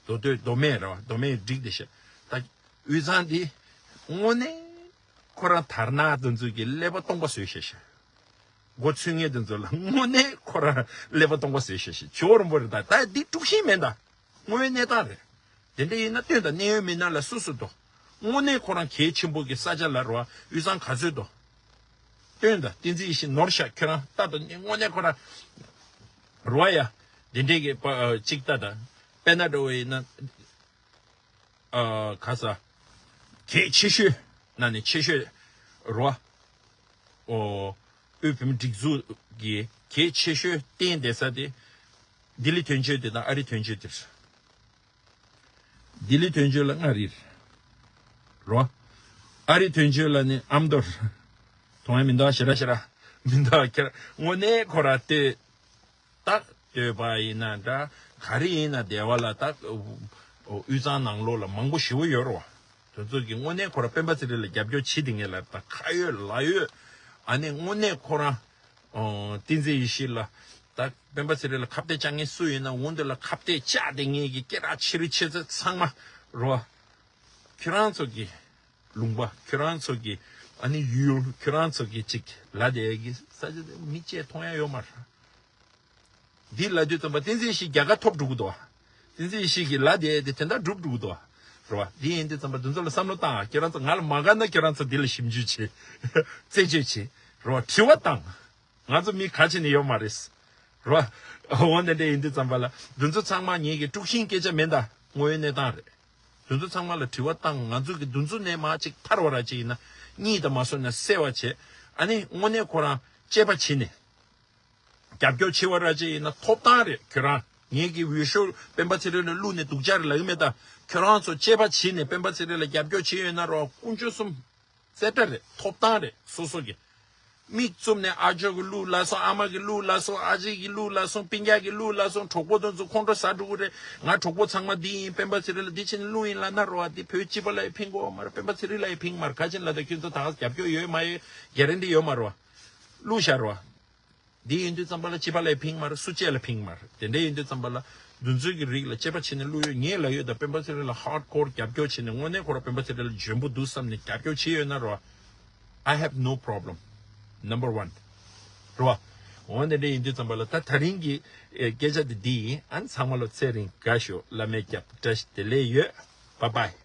མདོ་སྟོད་མདོ་སྨད་རོ། མདོ་སྨད་འགྲིག་བསྡད་ཤག་ད་དབུས་གཙང་འདི་དངོས་གནས་ཁོ་རང་དར་ནག་དེ་ཚོ་གི་ཀླད་པ་སྟོང་པ་བཟོས་ཤག་ཤག་མགོ་ཚོས་ངེས་དེ་ཚོ་ལ་དངོས་གནས་ཁོ་རང་ཀླད་པ་སྟོང་པ་བཟོས་ཤག་ཤག་ཇོ་རིན་པོ་རེད། ད་ད་འདི་དཀྲུག་ཤིང་མེད་ད། དངོས་ཡོད་གནས་སྟངས་རེད། དེ་འདྲ་ཡིན་ན་སྟོན་དང་། གནད་ཡོད་མི་སྣ་ལ་སུ་སུ་དོ། དངོས་གནས་ཁོ་རང་གལ་ཆེན་པོ་གི་ས་ཆ་ལ་རོ། དབུས་གཙང་ག་ཚོད་དོ། སྟོན་དང་། བསྟན་འཛིན་ཡེ་ཤེས་ནོར་ཤག་ཁྱོད་རང་ལྟ་དང་། དངོས་གནས་ཁོ་རང་རོ་ཡ། དེ་འདྲས་ཀྱི་པ་ཨ་གཅིག་ལྟ་དང་། དཔེར་ན་འགྲོ་བ་ཡིན་ན། ཨ་ག་ས། གལ་ཆེ་ཤོས་ན་ནས་ཆེ་ཤོས་རོ། ཨོ། དབུས་བོད་མི་སྒྲིག་འཛུགས་ཀྱི་གལ་ཆེ་ཤོས་བསྟན་བསྡད་ས་དེ་ལྡི་ལི་དོན་གཅོད་དེ་དང་ཨ་རི་དོན་གཅོད་དེ་རེད། ལྡི་ལི་དོན་གཅོད་ལ་མངའ་རིས་རོ། ཨ་རི་དོན་གཅོད་ལ་ནི་ཨ་མདོ་རེད། མཐོང་ཡ་མི་འདུག་ཞེ་དྲག་ཞེ་དྲག་མི་འདུག་ཁྱེད་དངོས་གནས་ཁོ་ར་ལྟོས། ད་ལྟོས་པ་ཡིན་ན་འདྲ། ག་རེ་ཡིན་ན་སྡེ་བ་ལ་ད་དབུས་གཙང་ནང་ལོགས་ལ་མང་པོ་ཞེ་པོ་ཡོད་རེད་བ། དེ་ཚོ་གི་དངོས་གནས་ཁོ་ར་སྤེན་པ་ཚེ་རིང་ལ་རྒྱབ་སྐྱོར་བྱེད་དེ་ངེས་ལ་ད་ཁ་ཡོད་ལག་ཡོད། ཨ་ནི་དངོས་གནས་ཁོ་རང་ཨོ་བསྟན་འཛིན་ཡེ་ཤེས་ལ། ད་སྤེན་པ་ཚེ་རིང་ལ་ཁ་གཏད་བཅག་མཁན་སུ་ཡིན་ན་འོན་དེ་ལ་ཁ་གཏད་བཅག་དེ་ངེས་ཀྱི་སྐད་གྲགས་ཆེ་རུ་ཆེ་ཚད་ཚང་མ་རོ། ཁྱོད་རང་ཚོ་གི་ལུང་པ། ཁྱོད་རང་ཚོ་གི་ཨ་ནི་ཡུལ། ཁྱོད་རང་ཚོ་གི་ཅིག་ལ་དེ་གི་ས་ཆ་དེ་མི་གཅིག་མཐོང་ཡ་ཡོད་མ་རེད། འདི་ལབ་དུས་ཙམ་པ་བསྟན་འཛིན་ཡེ་ཤེས་རྒྱལ་ཁ་ཐོབ་འགྲོ་གི་འདུག་བ། བསྟན་འཛིན་ཡེ་ཤེས་ཀྱི་ལ་དེ་དེ་དེ་འདྲ་འགྲུབ་འགྲོ་གི་འདུག་བ། རེད་བ། འདི་ཡིན་དུས་ཙམ་པ་འདི་ཚོ་ལ་བསམ་བློ་བཏང་། ཁྱེད་རང་ཚོ་ང་ལ་མ་དགའ་ན་ཁྱེད་རང་ཚོ་འདི་ལ་ཞིབ་འཇུག་བྱེད། རྩད་གཅོད་བྱེད། རེད་བ། དྲི་བ་བཏང་། ང་ཚོ་མི་ག་བྱས་ནས་ཡོད་མ་རེད། རེད་བ། འོ་འདི་འདྲ་ཡིན་དུས་ཙམ་པ་ལ་འདི་ཚོ་ཚང་མ་ངེད་ཀྱི་དཀྲུག་ཤིང་སྐད་ཆ་མིན་ད། དངོས་ཡོད་གནས་སྟངས་རེད། འདི་ཚོ་ཚང་མ་ལ་དྲི་བ་བཏང་། ང་ཚོ་གི་འདི་ཚོ་ནས་མར་ཅིག་ཐར་བ་ར་ཅིག་ཡིན་ན། གཉིད་དང་མ་སོང་ན་སེལ་བ་བྱེད། ཨ་ནི་དངོས་གནས་ཁོ་རང་གཅེས་པ་བྱེད་ནས། རྒྱབ་སྐྱོར་བྱེད་པ་ར་ཅིག་ཡིན་ན་ཐོབ་ཐང་རེད། ཁྱོད་རང་ངེད་ཀྱི་འོས་ཤོག་སྤེན་པ་ཚེ་རིང་ལ་བླུགས་ནས་སྡུག་ཅག་རེད་ལབ་ཀྱི་མེད་ད། ཁྱོད་རང་ཚོ་གཅེས་པ་བྱེད་ནས་སྤེན་པ་ཚེ་རིང་ལ་རྒྱབ་སྐྱོར་བྱེད་ཡོད་ན་རོ། དཀོན་མཆོག་གསུམ། རྩེ་གྲ་རེད། ཐོབ་ཐང་རེད། སོ་སོ་གི་མིག་བཙུམ་ནས་ཨ་ཅོ་གི་གླུ་ལ་སོང་། ཨ་མ་གི་གླུ་ལ་སོང་། ཨ་ཅེ་གི་གླུ་ལ་སོང་། སྤུན་ཀྱག་གི་གླུ་ལ་སོང་། གྲོགས་པོ་དེ་ཚོ་ཁོང་ཁྲོ་ཟ་འགྲོ་གི་རེད། ང་གྲོགས་པོ་ཚང་མ་འདི་ཡིན། སྤེན་པ་ཚེ་རིང་ལ་འདི་བྱས་ནས་གླུ་ཡིན་ལབ་ན་རོ། འདི་བོད་སྤྱི་པ་ལ་ཡང་ཕན་གི་ཡོད་མ་རེད། སྤེན་པ་ཚེ་རིང་ལ་ཡང་ཕན་གི་མ་རེད། ག་ཅི་ལབ་ད་ཁྱོད་ཚོ་ད་རྒྱབ་སྐྱོར་ཡོད་མ་ཡོད་གྷ་རན་ཊི་ཡོད་མ་རེད་བ། གླུ་བཞག་རོ། འདི་ཡིན་དུས་ཙམ་པ་ལ་སྤྱི་པ་ལ་ཡང་ཕན་གི་མ་རེད། སུ་གཅིག་ལ་ཡང་ཕན་གི་མ་རེད། དེ་འདྲ་ཡིན་དུས་ཙམ་པ་ལ་འདི་ཚོའི་གི་རིགས་ལ་གཅེས་པ་བྱས་ནས་གླུ་ཡོད། ངས་ལབ་ཡོད་ད། སྤེན་པ་ཚེ་རིང་ལ་ཧར་ཌི་ཀོར་རྒྱབ་སྐྱོར་བྱས་ནས་དངོས་གནས་ཁོ་རང་སྤེན་པ་ཚེ་རིང་ལ་འཇོན་པོ་འདུག་བསམ་ནས་རྒྱབ་སྐྱོར་བྱས་ཡོད་ན་རོ། I have no problem. Number one. རེད་བ། འོ་འདི་འདྲ་ཡིན་དུས་ཙམ་པ་ལ་ད་དེ་རིང་གི་ཨེ་སྐད་ཆ་དེ་འདི་ཡིན། ཨ་ནི་ཚང་མ་ལ་ཚེ་རིང་དགའ་ཤོག་བླ་མས་སྐྱབས། བཀྲ་ཤིས་བདེ་ལེགས་ཡོད། Bye bye.